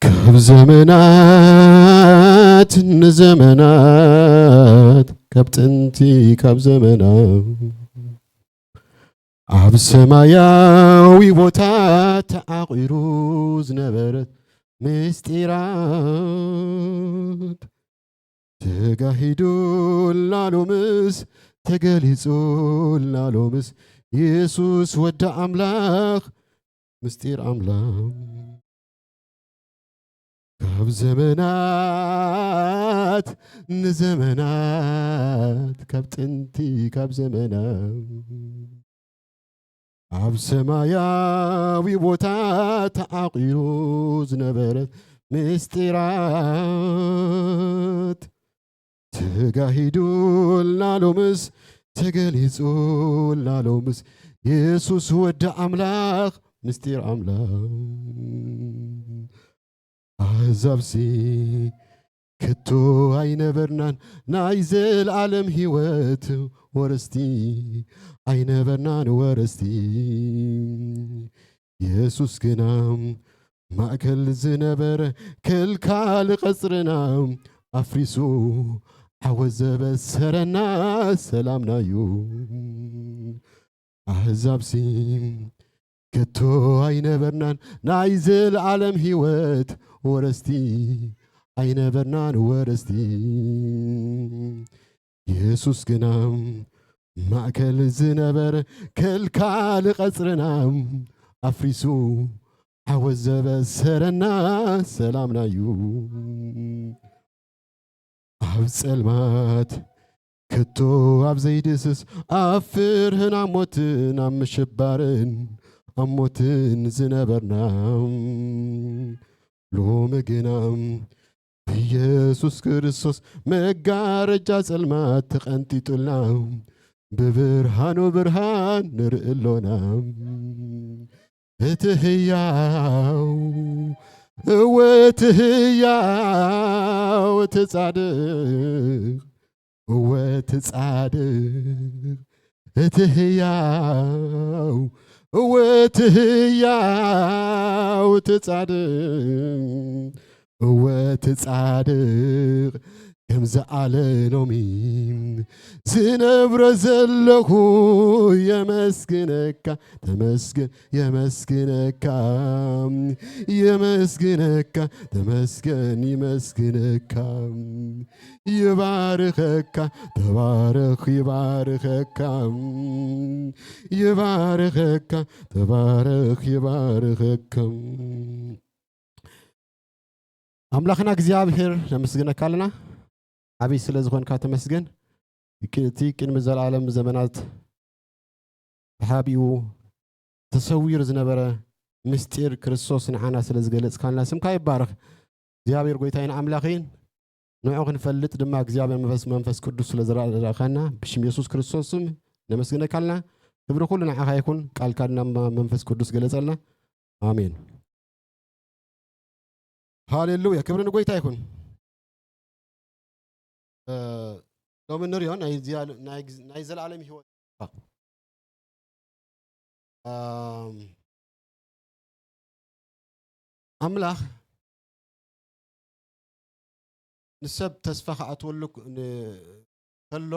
ካብ ዘመናት ንዘመናት፣ ካብ ጥንቲ ካብ ዘመናት፣ ኣብ ሰማያዊ ቦታ ተዓቒሩ ዝነበረት ምስጢራት ተጋሂዱልና ሎምስ፣ ተገሊጹልና ሎምስ፣ የሱስ ወዲ ኣምላኽ ምስጢር ኣምላኽ። ካብ ዘመናት ንዘመናት፣ ካብ ጥንቲ ካብ ዘመናት፣ ኣብ ሰማያዊ ቦታ ተዓቒሩ ዝነበረት ምስጢራት ተጋሂዱልና ሎምስ፣ ተገሊጹልና ሎምስ፣ የሱስ ወዲ ኣምላኽ ምስጢር ኣምላኽ። ኣህዛብሲ ከቶ ኣይነበርናን ናይ ዘልኣለም ህይወት ወረስቲ፣ ኣይነበርናን ወረስቲ። የሱስ ግና ማእከል ዝነበረ ከልካል ቐጽርና ኣፍሪሱ ዓወት ዘበሰረና ሰላምናዩ። ኣህዛብሲ ከቶ ኣይነበርናን ናይ ዘልኣለም ህይወት ወረስቲ፣ ኣይነበርናን ወረስቲ። የሱስ ግና ማእከል ዝነበረ ከልካል ቐጽርና ኣፍሪሱ ዓወት ዘበሰረና ሰላምናዩ። ኣብ ጸልማት ከቶ ኣብ ዘይድስስ፣ ኣብ ፍርህን ኣብ ሞትን ኣብ ምሽባርን ኣብ ሞትን ዝነበርና፣ ሎሚ ግና ብየሱስ ክርስቶስ መጋረጃ ጸልማት ተቐንጢጡልና፣ ብብርሃኑ ብርሃን ንርኢ ኣሎና። እቲ ህያው፣ እወ እቲ ህያው፣ እቲ ጻድቕ፣ እወ እቲ ጻድቕ፣ እቲ ህያው፣ እወ እቲ ህያው፣ እቲ ጻድቕ፣ እወ እቲ ጻድቕ፣ ከምዚ ኣለ ሎሚ ዝነብሮ ዘለኹ የመስግነካ፣ ተመስገን፣ የመስግነካ፣ የመስግነካ፣ ተመስገን፣ ይመስግነካ፣ ይባርኸካ፣ ተባረኽ፣ ይባርኸካ፣ ይባርኸካ፣ ተባረኽ፣ ይባርኸካ። ኣምላኽና እግዚኣብሔር ነመስግነካ ኣለና። ዓብይ ስለ ዝኾንካ ተመስገን። እቲ ቅድሚ ዘላለም ዘመናት ተሓቢኡ ተሰዊሩ ዝነበረ ምስጢር ክርስቶስ ንዓና ስለ ዝገለጽካልና ስምካ ይባረኽ። እግዚኣብሔር ጎይታይን ኣምላኽን ንዑ ክንፈልጥ ድማ እግዚኣብሔር መንፈስ፣ መንፈስ ቅዱስ ስለ ዝረዳእካና ብሽም የሱስ ክርስቶስ ስም ነመስግነካ ኣለና። ክብሪ ኩሉ ንዓኻ ይኹን። ቃልካ ድማ መንፈስ ቅዱስ ገለጸልና። ኣሜን። ሃሌሉያ፣ ክብሪ ንጎይታ ይኹን። እ፣ ሎሚ ንሪኦ ናይ ዝያ-፣ ናይ ግዝ-፣ ናይ ዘለኣለም ህይወት ተስፋ። ኣም፣ ኣምላኽ ንሰብ ተስፋ ክኣትወሉ ክ-፣ ን-፣ ከሎ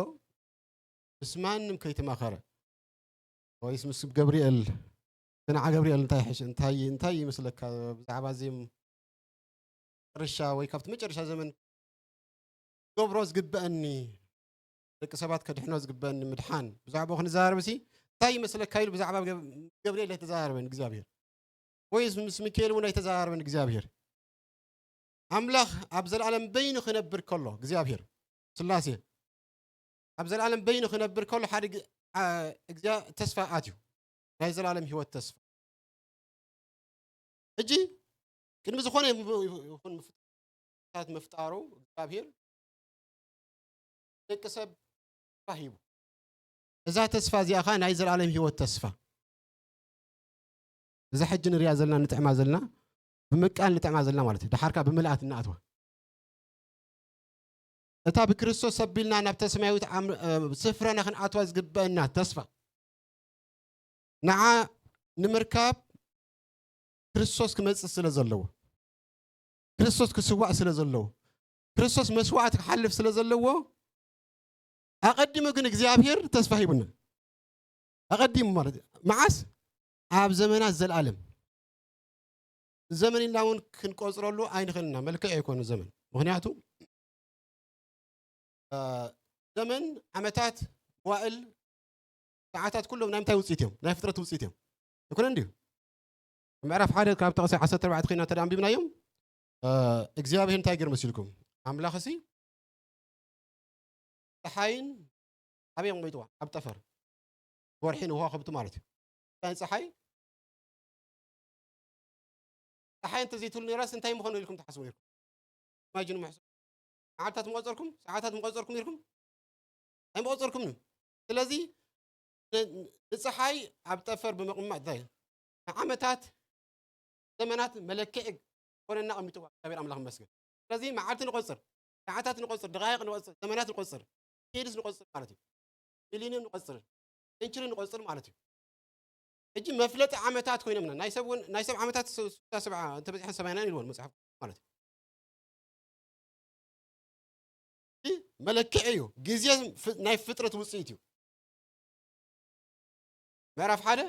ምስ ማንም ከይተማኸረ ወይስ ምስ ገብርኤል፣ ጽንዓ ገብርኤል እንታይ ሕሽ-፣ እንታይ፣ እንታይ ይመስለካ ብዛዕባ እዚ መጨረሻ ወይ ካብቲ መጨረሻ ዘመን ክገብሮ ዝግበአኒ፣ ደቂ ሰባት ከድሕኖ ዝግበአኒ ምድሓን ብዛዕባኡ ክንዛረብ ሲ እንታይ ይመስለካ ኢሉ ብዛዕባ ገብ-፣ ገብርኤል ኣይተዛራረበን እግዚኣብሔር። ወይስ ምስ ሚካኤል እውን ኣይተዛራረበን እግዚኣብሔር። ኣምላኽ ኣብ ዘለኣለም በይኑ ክነብር ከሎ እግዚኣብሔር ስላሴ ኣብ ዘለኣለም በይኑ ክነብር ከሎ ሓደ ግ-፣ ኣ-፣ እግዚኣብ-፣ ተስፋ ኣትዩ። ናይ ዘለኣለም ህይወት ተስፋ። ሕጂ ቅድሚ ዝኾነ ይኹን ምፍጣራት ምፍጣሩ እግዚኣብሔር ደቂ ሰብ ተስፋ ሂቡ። እዛ ተስፋ እዚኣ ኸኣ ናይ ዘለኣለም ህይወት ተስፋ። እዛ ሕጂ ንሪኣ ዘለና፣ ንጥዕማ ዘለና፣ ብምቃል ንጥዕማ ዘለና ማለት እዩ። ደሓርካ ብምልኣት እናኣትዋ። እታ ብክርስቶስ ኣቢልና ናብታ ሰማያዊት ኣም-፣ እ፣ ስፍራና ክንኣትዋ ዝግበአና ተስፋ። ንዓ ንምርካብ ክርስቶስ ክመጽእ ስለ ዘለዎ። ክርስቶስ ክስዋእ ስለ ዘለዎ፣ ክርስቶስ መስዋዕቲ ክሓልፍ ስለ ዘለዎ፣ ኣቐዲሙ ግን እግዚኣብሔር ተስፋ ሂቡና። ኣቐዲሙ ማለት እዩ። መዓስ? ኣብ ዘመናት ዘለኣለም። ዘመን ኢልና እውን ክንቆጽረሉ ኣይንኽእልና፣ መልክዕ ኣይኮነ ዘመን። ምኽንያቱ፣ እ፣ ዘመን፣ ዓመታት፣ መዋእል፣ ሰዓታት ኩሎም ናይ ምንታይ ውጽኢት እዮም? ናይ ፍጥረት ውጽኢት እዮም። ኣይኮነን ድዩ? ምዕራፍ ሓደ ካብ ጥቕሲ ዓሰርተ ኣርባዕተ ኮይና እንተ ደኣ ኣንቢብናዮም፣ እ፣ እግዚኣብሔር እንታይ ገይሩ መሲልኩም? ኣምላኽሲ ጸሓይን ኣበይ ኣቐሚጥዋ? ኣብ ጠፈር። ወርሒ ንከዋኽብቲ ማለት እዩ። እንታይ ጸሓይ? ጸሓይ እንተዘይትህሉ ነይራስ እንታይ ምኾነ ኢልኩም ትሓስቡ ነይርኩም? ኢማጂን ምሕሱ-፣ መዓልታት ምቆጸርኩም፣ ሰዓታት ምቆጸርኩም ነይርኩም? ኣይምቆጸርኩምን። ስለዚ ን-፣ ንጸሓይ ኣብ ጠፈር ብምቕማጥ እንታይ? ንዓመታት፣ ዘመናት መለክዒ ኮነና ኣቐሚጥዋ እግዚኣብሔር ኣምላኽ ይመስገን። ስለዚ መዓልቲ ንቆጽር፣ ሰዓታት ንቆጽር፣ ደቓይቕ ንቆጽር፣ ዘመናት ንቆጽር፣ ሴድስ ንቆጽር ማለት እዩ። ሚሊኒየም ንቆጽር፣ ሴንቹሪ ንቆጽር ማለት እዩ። ሕጂ መፍለጢ ዓመታት ኮይኖምና። ናይ ሰብ እውን፣ ናይ ሰብ ዓመታት ስ-፣ ስሳ ሰብዓ እንተበጺሐን ሰማንያን ኢልወን መጽሓፍ ማለት እዩ። እዚ መለክዒ እዩ። ግዜ ፍ-፣ ናይ ፍጥረት ውጽኢት እዩ። ምዕራፍ ሓደ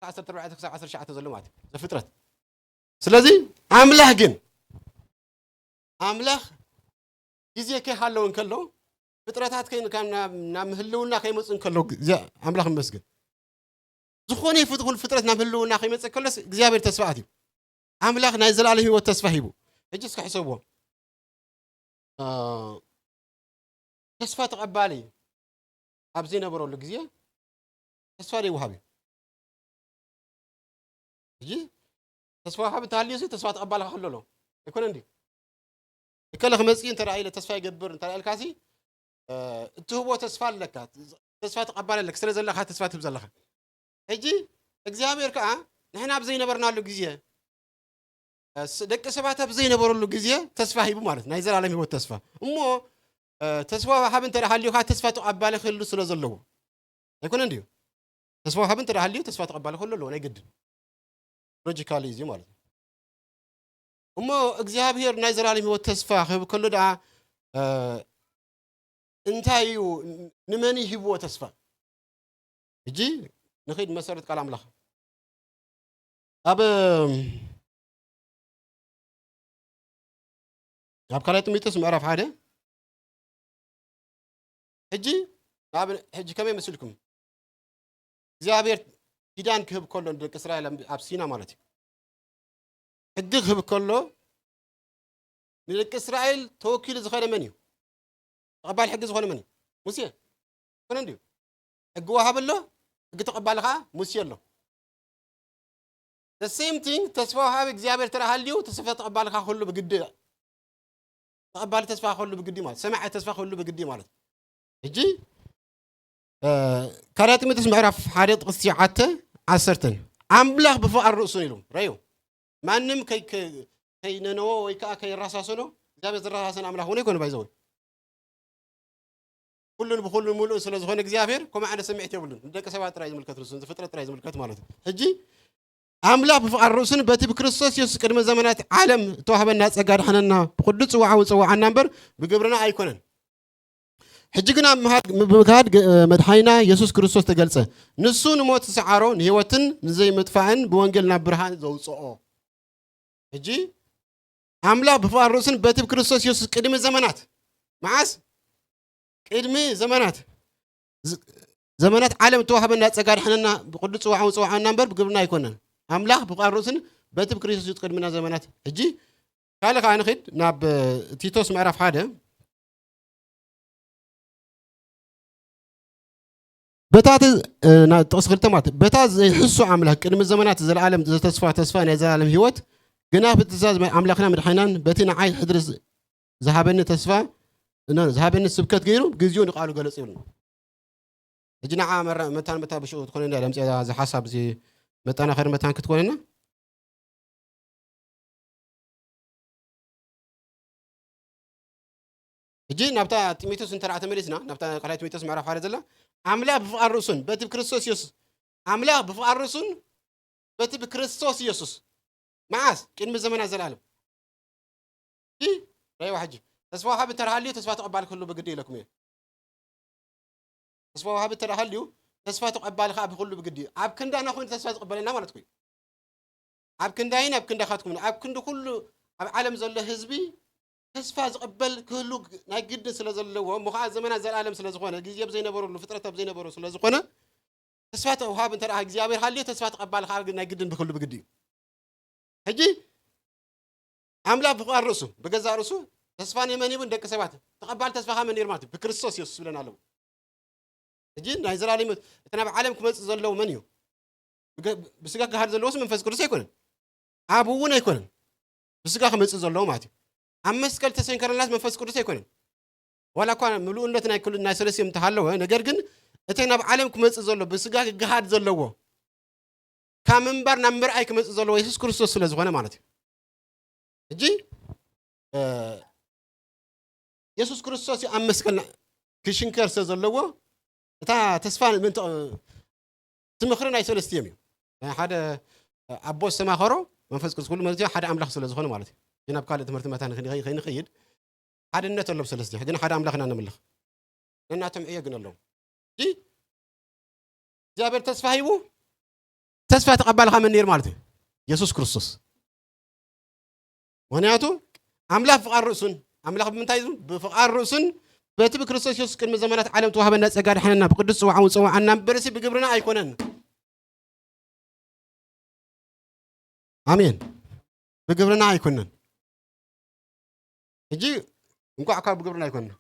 ዓሰርተ ኣርባዕተ ክሳብ ዓሰርተ ትሽዓተ ዘሎ ማለት እዩ። ዘፍጥረት። ስለዚ ኣምላኽ ግን፣ ኣምላኽ ግዜ ከይሃለወ እንከሎ፣ ፍጥረታት ከይ-፣ ካብ ናብ፣ ናብ ህልውና ከይመጹ እንከሎ፣ ግዜ ኣምላኽ ይመስገን። ዝኾነ ይፍጥ-፣ ኩሉ ፍጥረት ናብ ህልውና ከይመጽእ ከሎስ እግዚኣብሔር ተስፋ ኣትዩ። ኣምላኽ ናይ ዘላለም ህይወት ተስፋ ሂቡ። ሕጂ እስከ ሕሰብዎ። እ፣ ተስፋ ተቐባሊ ኣብ ዘይነበረሉ ግዜ ተስፋ ዘይወሃብ እዩ። ሕጂ ተስፋ ወሃቢ እንተሃልዩሲ ተስፋ ተቐባሊ ክህሉ ኣለዎ። ኣይኮነን ድዩ? እከለ ክመጽእ እንተ ደኣ ኢለ ተስፋ ይገብር እንተ ደኣ ኢልካሲ፣ እ፣ እትህቦ ተስፋ ኣለካ። ተስፋ ተቐባሊ ኣለካ። ስለ ዘለኻ ተስፋ ትህብ ዘለኻ። ሕጂ እግዚኣብሔር ከኣ ንሕና ኣብ ዘይነበርናሉ ግዜ፣ እ፣ ስ-፣ ደቂ ሰባት ኣብ ዘይነበረሉ ግዜ ተስፋ ሂቡ ማለት ናይ ዘላለም ህይወት ተስፋ። እሞ፣ እ፣ ተስፋ ወሃቢ እንተ ደኣ ሃልዩካ ተስፋ ተቐባሊ ክህሉ ስለ ዘለዎ። ኣይኮነን ድዩ? ተስፋ ወሃቢ እንተ ደኣ ሃልዩ ተስፋ ተቐባሊ ክህሉ ኣለዎ ናይ ግድን። ሎጂካሊ እዩ ማለት ነው። እሞ እግዚኣብሔር ናይ ዘላለም ህይወት ተስፋ ክህብ ከሎ ደኣ፣ እ፣ እንታይ እዩ? ንመን እዩ ሂብዎ ተስፋ? ሕጂ ንኺድ መሰረት ቃል ኣምላኽ። ኣብ፣ ኣብ ካልኣይ ጢሞቴዎስ ምዕራፍ ሓደ፣ ሕጂ፣ ናብ፣ ሕጂ ከመይ መሲልኩም? እግዚኣብሔር ኪዳን ክህብ ከሎ ንደቂ እስራኤል ኣብ፣ ኣብ ሲና ማለት እዩ። ሕጊ ክህብ ከሎ ንደቂ እስራኤል ተወኪሉ ዝኸደ መን እዩ? ተቐባሊ ሕጊ ዝኾነ መን እዩ? ሙሴ። ኮነ እንድዩ። ሕጊ ወሃቢ ኣሎ፣ ሕጊ ተቐባሊ ኸዓ ሙሴ ኣሎ። The same thing፣ ተስፋ ወሃቢ እግዚኣብሔር ተራ ሃልዩ፣ ተስፋ ተቐባሊ ኸዓ ኩሉ ብግዲ፣ ተቐባሊ ተስፋ ኩሉ ብግዲ ማለት፣ ሰማዒ ተስፋ ኩሉ ብግዲ ማለት። ሕጂ፣ እ፣ ካልኣይ ጢሞቴዎስ ምዕራፍ ሓደ ጥቕሲ ትሽዓተ ዓሰርተን፣ ኣምላኽ ብፍቓድ ርእሱን ኢሉ፣ ረዩ፣ ማንም ከይ-፣ ከ-፣ ከይነነዎ ወይ ከዓ ከይረሳሰኖ፣ እግዚኣብሔር ዝረሳሰን ኣምላኽ እውን ኣይኮነ ባይዘወይ። ኩሉን ብኩሉን ምሉእ ስለ ዝኾነ እግዚኣብሔር፣ ከምኡ ዓይነት ስምዒት የብሉን። ንደቂ ሰባት ጥራይ ዝምልከት፣ ንሱ ንፍጥረት ጥራይ ዝምልከት ማለት እዩ። ሕጂ ኣምላኽ ብፍቓድ ርእሱን በቲ ብክርስቶስ የሱስ ቅድሚ ዘመናት ዓለም እተዋህበና ጸጋ ድሓነና፣ ብቕዱስ ጽዋዓኡ ጸዋዓና እምበር፣ ብግብርና ኣይኮነን። ሕጂ ግና ብምሃድ-፣ ብምግሃድ ገ-፣ መድሓኒና የሱስ ክርስቶስ ተገልጸ። ንሱ ንሞት ዝሰዓሮ፣ ንህይወትን ንዘይምጥፋእን ብወንጌል ናብ ብርሃን ዘውጽኦ። ሕጂ ኣምላኽ ብፍቓድ ርእሱን በቲ ብክርስቶስ የሱስ ቅድሚ ዘመናት፣ መዓስ? ቅድሚ ዘመናት፣ ዝ-፣ ዘመናት ዓለም እተዋህበና ጸጋ ድሓነና ብቅዱስ ጽዋዕኡ ጸዋዕና እምበር ብግብርና ኣይኮነን። ኣምላኽ ብፍቓድ ርእሱን በቲ ብክርስቶስ የሱስ ቅድምና ዘመናት። ሕጂ ካልእ ከኣ ንኺድ ናብ፣ እ፣ ቲቶስ ምዕራፍ ሓደ። በታ ት-፣ እ፣ ና-፣ ጥቕሲ ክልተ ማለት፣ በታ ዘይሕሱ ኣምላኽ ቅድሚ ዘመናት ዘለኣለም ዘተስፋ ተስፋ ናይ ዘለኣለም ህይወት፣ ግና ብትእዛዝ ኣምላኽና መድሓኒናን በቲ ንዓይ ሕድሪ ዝ-፣ ዝሃበኒ ተስፋ፣ ን-፣ ዝሃበኒ ስብከት ገይሩ፣ ግዜኡ ንቃሉ ገለጹ ይብልና። ሕጂ ንዓ መረ-፣ መታን መታ ብሽኡ ትኾነ እንዳ ለምጽያ እዚ ሓሳብ እዚ መጠናኸሪ መታን ክትኮነና። ሕጂ ናብታ ጢሞቴዎስ እንተ ደኣ ተመሊስና፣ ናብታ ካልኣይ ጢሞቴዎስ ምዕራፍ ሓደ ዘላ፣ ኣምላኽ ብፍቓድ ርእሱን በቲ ብክርስቶስ የሱስ፣ ኣምላኽ ብፍቓድ ርእሱን በቲ ብክርስቶስ የሱስ፣ መዓስ? ቅድሚ ዘመናት ዘለኣለም። ይ ረይዋ ሕጂ ተስፋ ወሃቢ እንተደኣ ሃልዩ ተስፋ ተቐባሊ ክህሉ ብግዲ ኢለኩም እየ። ተስፋ ወሃቢ እንተደኣ ሃልዩ ተስፋ ተቐባሊ ከዓ ብክሉ ብግዲ እዩ። ኣብ ክንዳና ኮይኑ ተስፋ ዝቕበለና ማለት ኮይኑ ኣብ ክንዳይን ኣብ ክንዳኻትኩም ኣብ ክንዲ ኩሉ ኣብ ዓለም ዘሎ ህዝቢ ተስፋ ዝቕበል ክህሉ ናይ ግድን ስለ ዘለዎ እሞ ከዓ ዘመናት ዘለኣለም ስለ ዝኾነ ግዜ ብዘይነበረሉ ፍጥረት ኣብ ዘይነበሩ ስለ ዝኾነ ተስፋ ተውሃብ እንተ ደኣ እግዚኣብሔር ሃልዮ ተስፋ ተቐባል ከዓ ናይ ግድን ብክሉ ብግዲ እዩ። ሕጂ ኣምላኽ ብፍቓድ ርእሱ ብገዛእ ርእሱ ተስፋ ንመን ይቡ ንደቂ ሰባት ተቐባል ተስፋ ከዓ መን ነይሩ ማለት እዩ ብክርስቶስ የሱስ ይብለና ኣለዉ። ሕጂ ናይ ዘላለም ህይወት እቲ ናብ ዓለም ክመፅእ ዘለዎ መን እዩ? ብገ- ብስጋ ክሃር ዘለዎስ መንፈስ ቅዱስ ኣይኮነን፣ ኣብ እውን ኣይኮነን። ብስጋ ክመፅእ ዘለዎ ማለት እዩ። ኣብ መስቀል ተሰንከረላስ መንፈስ ቅዱስ ኣይኮነን። ዋላ እኳ ምሉእነት ናይ ክሉ ናይ ሰለስቲ እንተሃለወ ነገር ግን እቲ ናብ ዓለም ክመፅእ ዘሎ ብስጋ ክገሃድ ዘለዎ ካብ ምንባር ናብ ምርኣይ ክመፅእ ዘለዎ የሱስ ክርስቶስ ስለ ዝኾነ ማለት እዩ። ሕጂ እ፣ የሱስ ክርስቶስ እዩ ኣብ መስቀል ክሽንከር ስለ ዘለዎ እታ ተስፋ ምእንቲ እቲ ምኽሪ ናይ ሰለስቲኦም እዩ። ናይ ሓደ ኣቦ ዝተማኸሮ መንፈስ ቅዱስ ኩሉ ማለት እዩ ሓደ ኣምላኽ ስለ ዝኾነ ማለት እዩ። ግን ኣብ ካልእ ትምህርቲ መታ ንኸይንኸይድ ሓድነት ኣሎ ብሰለስቲኦም ግን ሓደ ኣምላኽ ኢና ነምልኽ። ነናቶም ዕዮ ግን ኣለዎም። እዚ እግዚኣብሔር ተስፋ ሂቡ ተስፋ ተቐባልኻ መን ነይሩ ማለት እዩ? የሱስ ክርስቶስ። ምክንያቱ ኣምላኽ ፍቓድ ርእሱን ኣምላኽ ብምንታይ እዩ? ብፍቓድ ርእሱን በቲ ብክርስቶስ የሱስ ቅድሚ ዘመናት ዓለም ተዋህበና ጸጋ ድሓነና ብቅዱስ ጽዋዕን ጸዋዓና እምበርሲ ብግብርና ኣይኮነን። ኣሜን። ብግብርና ኣይኮነን። ሕጂ እንኳዕ ካብ ብግብርና ኣይኮነን።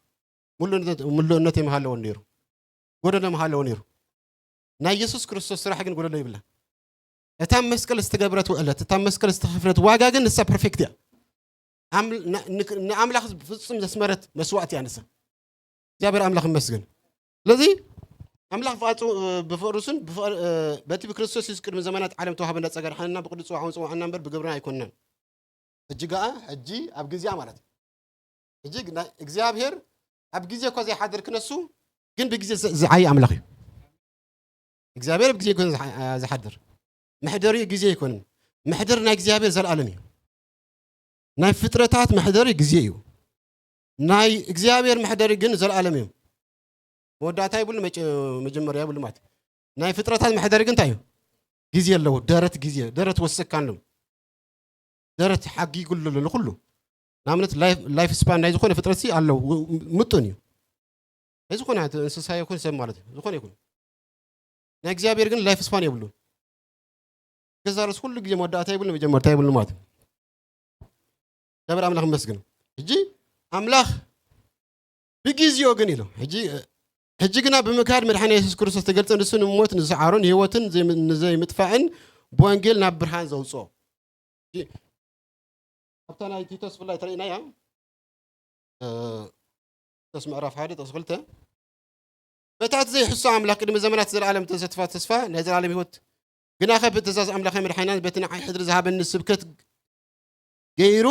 ምሉእነት ምሉእነት የመሃለዎ ነይሩ። ጎደሎ መሃለዎ ነይሩ። ናይ የሱስ ክርስቶስ ስራሕ ግን ጎደሎ ይብላ። እታ መስቀል ዝተገብረት ውዕለት፣ እታ መስቀል ዝተኸፍለት ዋጋ ግን ንሳ ፐርፌክት እያ። ኣም- ን- ን- ንኣምላኽ ፍጹም ዘስመረት መስዋዕት እያ ንሳ። እግዚኣብሔር ኣምላኽ ይመስገን። ስለዚ ኣምላኽ ፍቓዱ ብፍቕሪ ርእሱን ብፍቕሪ- እ፣ በቲ ብክርስቶስ የሱስ ቅድሚ ዘመናት ዓለም ተዋህበና ጸጋ ድሓንና ብቅዱስ ጽዋዕን ጽዋዕና እምበር ብግብርና ኣይኮንናን። ሕጂ ገኣ ሕጂ ኣብ ግዜኣ ማለት እዩ። ሕጂ ግና እግዚኣብሔር ኣብ ግዜ እኳ ዘይሓድር ክነሱ ግን ብግዜ ዝ- ዝዓይ ኣምላኽ እዩ። እግዚኣብሔር ብግዜ ኣይኮነ ዝሓ- ዝሓድር። መሕደሪኡ ግዜ ኣይኮነን። መሕደር ናይ እግዚኣብሔር ዘለኣለም እዩ። ናይ ፍጥረታት መሕደሪ ግዜ እዩ። ናይ እግዚኣብሔር መሕደሪ ግን ዘለኣለም እዩ። መወዳእታ ይብሉ መጨ- መጀመርያ ይብሉ ማለት እዩ። ናይ ፍጥረታት መሕደሪ ግን እንታይ እዩ? ግዜ ኣለዎ። ደረት ግዜ ደረት ወሰካንሎም ደረት ሓጊጉሉ ኣሎ ንኩሉ። ንኣብነት ላይፍ ስፓን ናይ ዝኾነ ፍጥረት ኣለዎ። ምጡን እዩ። ናይ ዝኾነ እንስሳ ይኹን ሰብ ማለት እዩ ዝኾነ ይኹን ናይ እግዚኣብሔር ግን ላይፍ ስፓን የብሉን። ገዛ ርእሱ ኩሉ ግዜ መወዳእታ የብሉ መጀመርታ የብሉ ማለት እዩ። እግዚኣብሔር ኣምላኽ ይመስገን። ሕጂ ኣምላኽ ብግዜኡ ግን ኢሉ ሕጂ ሕጂ ግና ብምካድ መድሓኒ የሱስ ክርስቶስ ተገልጸ ንሱ ንሞት ንዝሰዓሮን ንህይወትን ዘይም- ንዘይምጥፋእን ብወንጌል ናብ ብርሃን ዘውፅኦ። ሕጂ ኣብታ ናይ ቲቶስ ብፍላይ ተርእናያ እ፣ ቲቶስ ምዕራፍ ሓደ ጥቕሲ ክልተ በታ እቲ ዘይሕሶ ኣምላኽ ቅድሚ ዘመናት ዘለኣለም ተሰትፋ ተስፋ ናይ ዘለኣለም ህይወት ግናኸ ብትእዛዝ ኣምላኸ መድሓኒናን በቲ ንዓይ ሕድሪ ዝሃበኒ ስብከት ገይሩ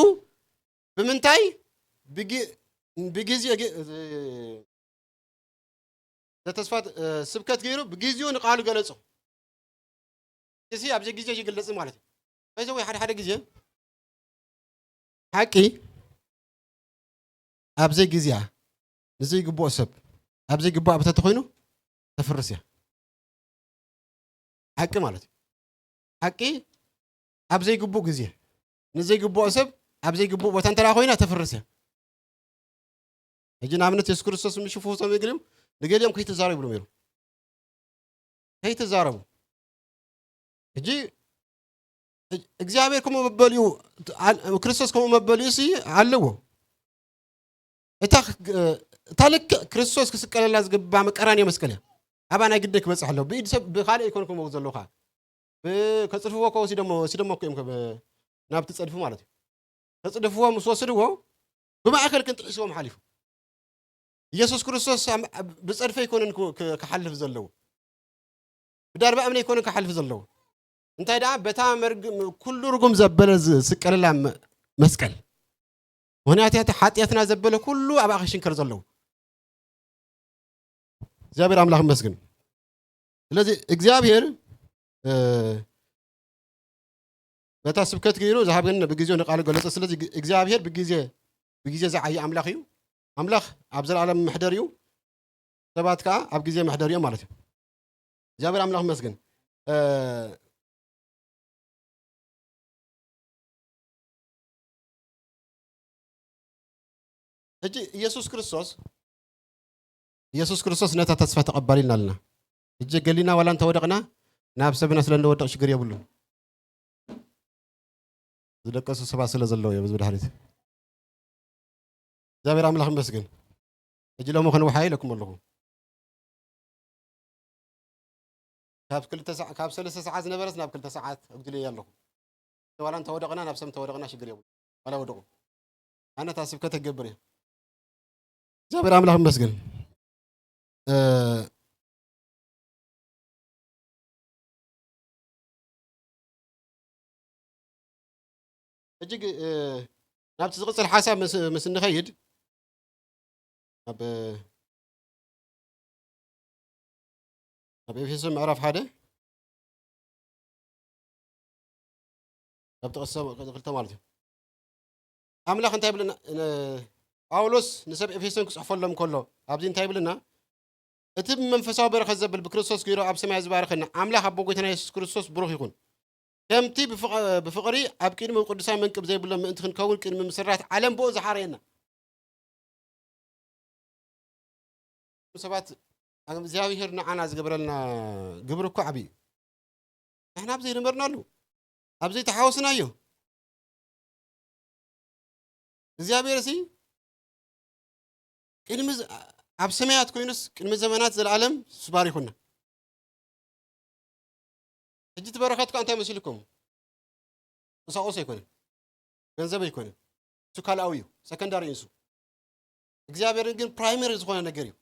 ብምንታይ ብግ- ብግዜ ግ- ዘተስፋ እ፣ ስብከት ገይሩ ብግዜኡ ንቃሉ ገለጾ። እዚ ኣብዚ ግዜ ይግለጽ ማለት እዩ። እዚ ወይ ሓደ ሓደ ግዜ ሓቂ ኣብ ዘይግዜኣ ንዘይግብኦ ሰብ ኣብ ዘይግብኦ ቦታ ተኮይኑ ተፍርስ እያ። ሓቂ ማለት እዩ። ሓቂ ኣብ ዘይግቡእ ግዜ ንዘይግብኦ ሰብ ኣብ ዘይግቡእ ቦታ እንተ ኮይና ተፍርስ እያ። ሕጂ ንኣብነት የሱስ ክርስቶስ ምሽ ፍውሶም እግሪም ንገሊኦም ከይትዛረቡ ይብሎም ነይሩ። ከይትዛረቡ ሕጂ እግዚኣብሔር ከምኡ መበሊኡ ክርስቶስ ከምኡ መበሊኡ ሲ ኣለዎ። እታ እታ ልክዕ ክርስቶስ ክስቀለላ ዝግባ መቀራንዮ መስቀል እያ። ኣባ ናይ ግድን ክበፅሕ ኣለዎ። ብኢድ ሰብ ብካልእ ኣይኮን ከምኡ ዘለዉ ከዓ ከፅድፍዎ ከ ወሲዶሞ ወሲዶሞ እኮ እዮም ናብቲ ፀድፊ ማለት እዩ። ከፅድፍዎ ምስ ወስድዎ ብማእከል ክንጥሒስዎም ሓሊፉ ኢየሱስ ክርስቶስ ብጸድፈ ኣይኮነን ክሓልፍ ዘለዎ፣ ብዳርባ እምነ ኣይኮነን ክሓልፍ ዘለዎ። እንታይ ደኣ በታ ኩሉ ርጉም ዘበለ ዝስቀለላ መስቀል፣ ምኽንያቱ እቲ ሓጢኣትና ዘበለ ኩሉ ኣብኣ ክሽንከር ዘለዎ። እግዚኣብሔር ኣምላኽ ይመስገን። ስለዚ እግዚኣብሔር በታ ስብከት ገይሩ ዝሃበኒ ብግዜኡ ንቃሉ ገለጸ። ስለዚ እግዚኣብሔር ብግዜ ብግዜ ዝዓየ ኣምላኽ እዩ። ኣምላኽ ኣብ ዘለኣለም መሕደር እዩ። ሰባት ከዓ ኣብ ግዜ መሕደር እዮም ማለት እዩ። እግዚኣብሔር ኣምላኽ ይመስገን። እ፣ ሕጂ ኢየሱስ ክርስቶስ፣ ኢየሱስ ክርስቶስ ነታ ተስፋ ተቐባሊልና ኣለና። ሕጂ ገሊና ዋላ እንተወደቕና ናብ ሰብና ስለ እንወድቕ ሽግር የብሉን። ዝደቀሱ ሰባት ስለ ዘለዉ እዮም፣ እዚ ብድሕሪት። እግዚኣብሔር ኣምላኽ ይመስገን። ሕጂ ሎሚ ክንውሓ ኢለኩም ኣለኹ። ካብ ክልተ ሰዓ-፣ ካብ ሰለስተ ሰዓት ዝነበረስ ናብ ክልተ ሰዓት ኣጉዲለያ ኣለኹ። ዋላ እንተወደቕና፣ ናብ ሰብ እንተወደቕና ሽግር የብሉ። ዋላ ወደቑ። ኣነ እታ ስብከት ክገብር እየ። እግዚኣብሔር ኣምላኽ ይመስገን። እ፣ ሕጂ ግ-፣ እ፣ ናብቲ ዝቕጽል ሓሳብ ምስ፣ ምስ እንኸይድ፣ ኣብ፣ ኣብ ኤፌሶን ምዕራፍ ሓደ ካብ ጥቕሲ ክልተ ማለት እዩ። ኣምላኽ እንታይ ይብለና? ን-፣ ጳውሎስ ንሰብ ኤፌሶን ክጽሕፈሎም ከሎ ኣብዚ እንታይ ይብለና? እቲ ብመንፈሳዊ በረኸት ዘብል ብክርስቶስ ገይሩ ኣብ ሰማይ ዝባረኸና ኣምላኽ ኣቦ ጎይታና የሱስ ክርስቶስ ብሩኽ ይኹን። ከምቲ ብፍቕ-፣ ብፍቕሪ ኣብ ቅድሚኡ ቅዱሳን መንቅብ ዘይብሎም ምእንቲ ክንከውን ቅድሚ ምስራት ዓለም ብኡ ዝሓረየና። ሰባት እግዚኣብሔር ንዓና ዝገበረልና ግብሪ እኮ ዓብዪ እዩ። ንሕና ኣብ ዘይነበርናሉ፣ ኣብ ዘይተሓወስናዮ እግዚኣብሔር ሲ ቅድሚ ዝ-፣ ኣብ ሰማያት ኮይኑስ ቅድሚ ዘመናት ዘለኣለም ስባሪኹና። ሕጂ እቲ በረኸት ከ እንታይ መሲልኩም? ቁሳቁስ ኣይኮነን፣ ገንዘብ ኣይኮነን፣ እሱ ካልኣዊ እዩ፣ ሰከንዳሪ እዩ እሱ። እግዚኣብሔርን ግን ፕራይመሪ ዝኾነ ነገር እዩ፣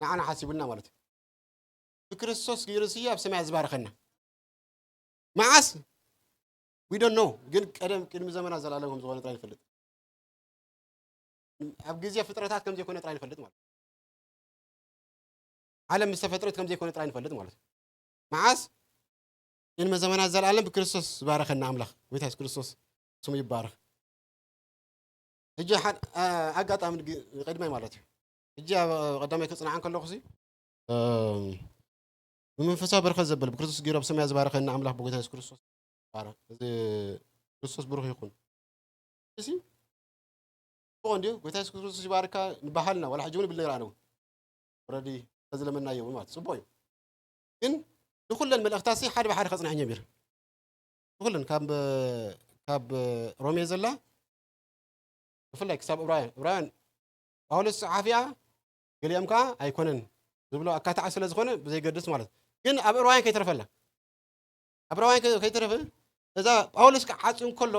ንዓና ሓሲቡልና ማለት እዩ። ብክርስቶስ ገይሩ ስየ ኣብ ሰማያት ዝባረኸና። መዓስ? We don't know። ግን ቀደም ቅድሚ ዘመናት ዘላለም ከም ዝኾነ ጥራይ ንፈልጥ። ኣብ ግዜ ፍጥረታት ከም ዘይኮነ ጥራይ ንፈልጥ ማለት እዩ። ዓለም ምስ ተፈጥረት ከም ዘይኮነ ጥራይ ንፈልጥ ማለት እዩ። መዓስ? ቅድሚ ዘመናት ዘላለም ብክርስቶስ ዝባረኸና ኣምላኽ፣ ጎይታ የሱስ ክርስቶስ ስሙ ይባረኽ። ሕጂ ሓድ-፣ ኣ-፣ ኣጋጣሚ ንግ-፣ ንቅድመይ ማለት እዩ። ሕጂ ኣብ ቀዳማይ ክጽንዓን ከለኹ ሲ፣ እ፣ ብመንፈሳዊ በረኸት ዘበለ ብክርስቶስ ገይሩ ኣብ ሰማይ ዝባረኸና ኣምላኽ ብጎይታ የሱስ ክርስቶስ ይባረኽ። እዚ ክርስቶስ ብሩኽ ይኹን። እዚ ጽቡቕ እንድዩ። ጎይታ የሱስ ክርስቶስ ይባርካ ንበሃልና፣ ዋላ ሕጂ እውን ይብል ነገር ኣለዉ። ኦረዲ ተዝለመናዮ እውን ማለት ጽቡቕ እዩ። ግን ንኹለን መልእኽታት ሲ ሓደ ብሓደ ከጽንሐን ጀሚር። ንኹለን ካብ፣ ካብ ሮሜ ዘላ ብፍላይ ክሳብ ዕብራውያን፣ ዕብራውያን ጳውሎስ ጸሓፊኣ ገሊኦም ከኣ ኣይኮነን ዝብሎ ኣካታዒ ስለ ዝኾነ ብዘይገድስ ማለት። ግን ኣብ ዕብራውያን ከይተረፈላ፣ ኣብ ዕብራውያን ከ-፣ ከይተረፈ እዛ ጳውሎስ ክዓጽው እንከሎ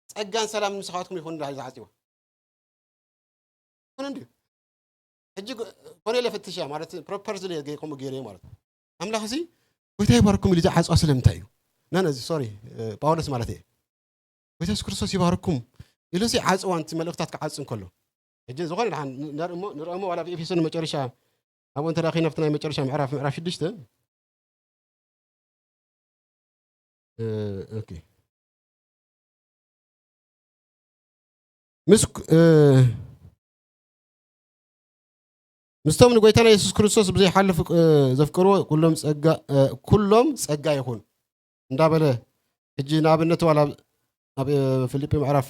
ጸጋን ሰላምን ምሳኻትኩም ይኹን እንዳበለ ዝዓጽዋ። ኮነ እንድዩ። ሕጂ ጎ-፣ ኮነ ኢለ ፈትሸያ ማለት ፕሮፐር ዝለ ገ-፣ ከምኡ ገይረ ማለት። ኣምላኽ እዚ ጎይታ ይባርኩም ኢሉ ዝዓጽዋ ስለምንታይ እዩ? ና፣ ነዚ ሶሪ፣ እ፣ ጳውሎስ ማለት እየ። ጎይታ የሱስ ክርስቶስ ይባርኩም ኢሉ ሲ ዓጽዋ፣ ነቲ መልእኽታት ክዓጽ እንከሎ። ሕጂ ዝኾነ ደሓን ን-፣ ንርእሞ፣ ንርእሞ ዋላ ኣብ ኤፌሶን መጨረሻ ኣብኡ እንተ ደኣ ኸይና ኣብቲ ናይ መጨረሻ ምዕራፍ፣ ምዕራፍ ሽዱሽተ። እ፣ ኦኬ። ምስ፣ እ፣ ምስቶም ንጎይታና የሱስ ክርስቶስ ብዘይሓልፍ፣ እ፣ ዘፍቅርዎ ኩሎም ጸጋ፣ እ፣ ኩሎም ጸጋ ይኹን እንዳበለ፣ ሕጂ ንኣብነት ዋላ ኣብ፣ ኣብ፣ እ፣ ፊልጲ ምዕራፍ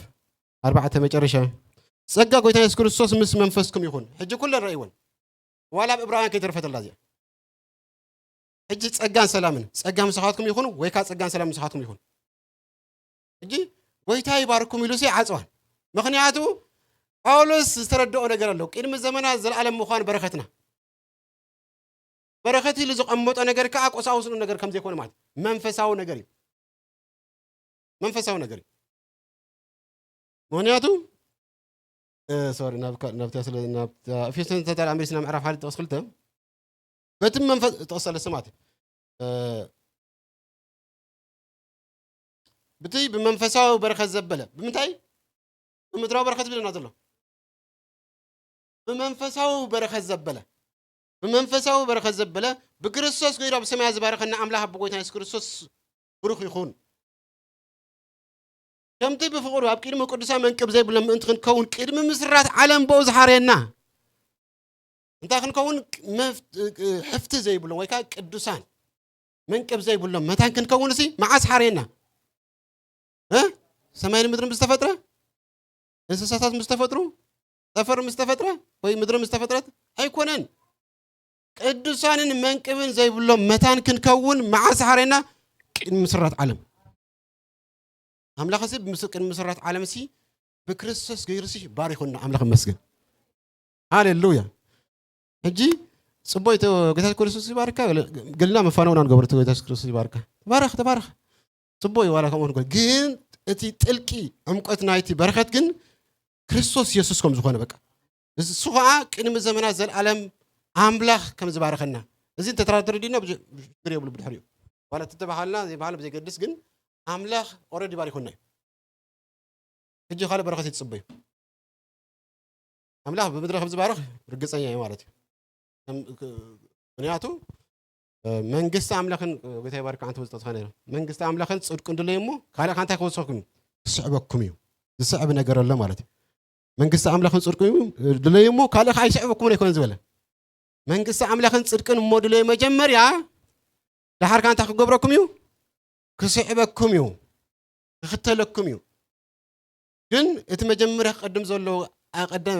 ኣርባዕተ መጨረሻ፣ "ጸጋ ጎይታ የሱስ ክርስቶስ ምስ መንፈስኩም ይኹን።" ሕጂ ኩለን ረእይወን። ዋላ ኣብ ዕብራውያን ከይተረፈተላ እዚኣ። ሕጂ ጸጋን ሰላምን፣ ጸጋ ምሳኻትኩም ይኹን፣ ወይ ከኣ ጸጋን ሰላም ምሳኻትኩም ይኹን። ሕጂ ጎይታ ይባርኩም ኢሉ ሲ ዓጽዋን። ምኽንያቱ ጳውሎስ ዝተረድኦ ነገር ኣሎ። ቅድሚ ዘመናት ዘለኣለም ምዃን በረኸትና። በረኸት ኢሉ ዘቐመጦ ነገር ከኣ ቁሳውስ ነገር ከም ዘይኮነ ማለት መንፈሳዊ ነገር እዩ። መንፈሳዊ ነገር እዩ። ምኽንያቱ፣ እ፣ ሶሪ፣ ናብ ካ-፣ ናብታ ስለ፣ ናብታ ኤፌሶን ተታል ኣምሪስና ምዕራፍ ሓደ ጥቕስ ክልተ፣ በቲ መንፈስ፣ ጥቕስ ሰለስተ ማለት እዩ። እ፣ ብቲ ብመንፈሳዊ በረኸት ዘበለ፣ ብምንታይ? ብምድራዊ በረኸት ዝብለና ዘሎ። ብመንፈሳዊ በረኸት ዘበለ፣ ብመንፈሳዊ በረኸት ዘበለ፣ ብክርስቶስ ገይሩ ኣብ ሰማያት ዝባረኸና ኣምላኽ ኣቦ ጎይታ የሱስ ክርስቶስ ብሩኽ ይኹን። ከምቲ ብፍቕሩ ኣብ ቅድሚ ቅዱሳን መንቅብ ዘይብሎም ምእንቲ ክንከውን ቅድሚ ምስራት ዓለም ብኡ ዝሓረየና። እንታይ ክንከውን? መፍ-፣ ሕፍቲ ዘይብሎም ወይ ከዓ ቅዱሳን መንቅብ ዘይብሎም መታን ክንከውን እሲ መዓስ ሓረየና? እ? ሰማይን ምድርን ምስ ተፈጥረ? እንስሳታት ምስ ተፈጥሩ? ጠፈር ምስ ተፈጥረ? ወይ ምድሪ ምስ ተፈጥረት? ኣይኮነን። ቅዱሳንን መንቅብን ዘይብሎም መታን ክንከውን መዓስ ሓረየና? ቅድሚ ምስራት ዓለም። ኣምላኽ ሲ ብምስ-፣ ቅድሚ ምስራት ዓለም ሲ ብክርስቶስ ገይሩ ሲ ባሪኹና። ኣምላኽ ይመስገን። ሃሌሉያ። ሕጂ ጽቡይ ተ-፣ ጌታ ክርስቶስ ይባርካ። ገልና መፋነውና ንገብር። ጌታ ክርስቶስ ይባርካ። ተባረኽ፣ ተባረኽ። ጽቡይ ዋላ ከምኡ ንገር። ግን እቲ ጥልቂ ዕምቆት ናይቲ በረኸት ግን ክርስቶስ የሱስ ከም ዝኾነ በቃ። እሱ ኸዓ ቅድሚ ዘመናት ዘልኣለም ኣምላኽ ከም ዝባረኸና። እዚ እንተተረዲእና ብዙ ሽግር የብሉ ብድሕሪኡ። ዋላ እቲ ተባሃልና ዘይባሃል ብዘይገድስ ግን ኣምላኽ ኦረዲ ባሪኹና እዩ። ሕጂ ካልእ በረኸት ይትጽበዩ። ኣምላኽ ብምድሪ ከም ዝባርኽ ርግጸኛ እዩ ማለት እዩ። ከም-፣ ክ-፣ ምክንያቱ፣ እ፣ መንግስቲ ኣምላኽን፣ እ፣ ጌታ ይባርክ፣ ኣንተ ወዝጠት ኻነ፣ መንግስቲ ኣምላኽን ጽድቅን ድለዩ እሞ፣ ካልእ ኻንታይ ክወስኸኩም እዩ? ክስዕበኩም እዩ። ዝስዕብ ነገር ኣሎ ማለት እዩ። መንግስቲ ኣምላኽን ጽድቅን እዩ፣ ድለዩ እሞ፣ ካልእ ኸዓ ይስዕበኩም ኣይኮነን ዝበለ። መንግስቲ ኣምላኽን ጽድቅን እሞ ድለዩ መጀመርያ፣ ደሓር ከኣ እንታይ ክገብረኩም እዩ? ክስዕበኩም እዩ። ክኽተለኩም እዩ። ግን እቲ መጀመርያ ክቐድም ዘለዎ፣ ኣቐደ-፣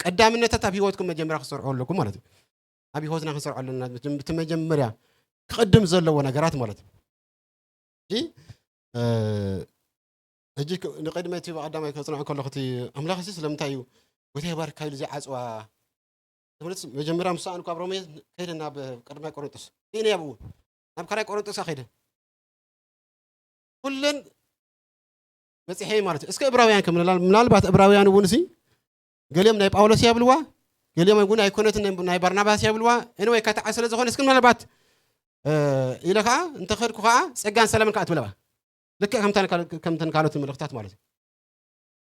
ቀዳምነታት ኣብ ህይወትኩም መጀመርያ ክሰርዑ ኣለኩም ማለት እዩ። ኣብ ህይወትና ክንሰርዑ ኣለና። እቲ መጀመርያ ክቐድም ዘለዎ ነገራት ማለት እዩ። ሕጂ፣ እ፣ ሕጂ ክ-፣ ንቕድሚ እቲ ብቐዳማይ ከጽንዖ ከለኹ እቲ ኣምላኽ እዚ ስለምንታይ እዩ ጎይታ ይባርካ ኢሉ ዘይዓጽዋ? ትምህርቲ መጀመርያ ምስ ሰኣንኩ ኣብ ሮሜ ከይደ ናብ ቀዳማይ ቆሮንጦስ። ከይነ ኣብኡ ናብ ካልኣይ ቆሮንጦስ ከይደ። ኩለን በጺሐ ማለት እዩ። እስከ እብራውያን ከም ምናል-፣ ምናልባት እብራውያን እውን ሲ ገሊኦም ናይ ጳውሎስ እያ ብልዋ፣ ገሊኦም እውን ኣይኮነትን ናይ፣ ናይ ባርናባስ እያ ብልዋ። Anyway፣ ከተዓ ስለ ዝኾነ እስኪ ምናልባት፣ እ፣ ኢለ ኸዓ እንተኸድኩ ኸዓ ጸጋን ሰላምን ከኣ ትብለባ። ልክዕ ከምተን ካል-፣ ከምተን ካልኦት መልእኽታት ማለት እዩ።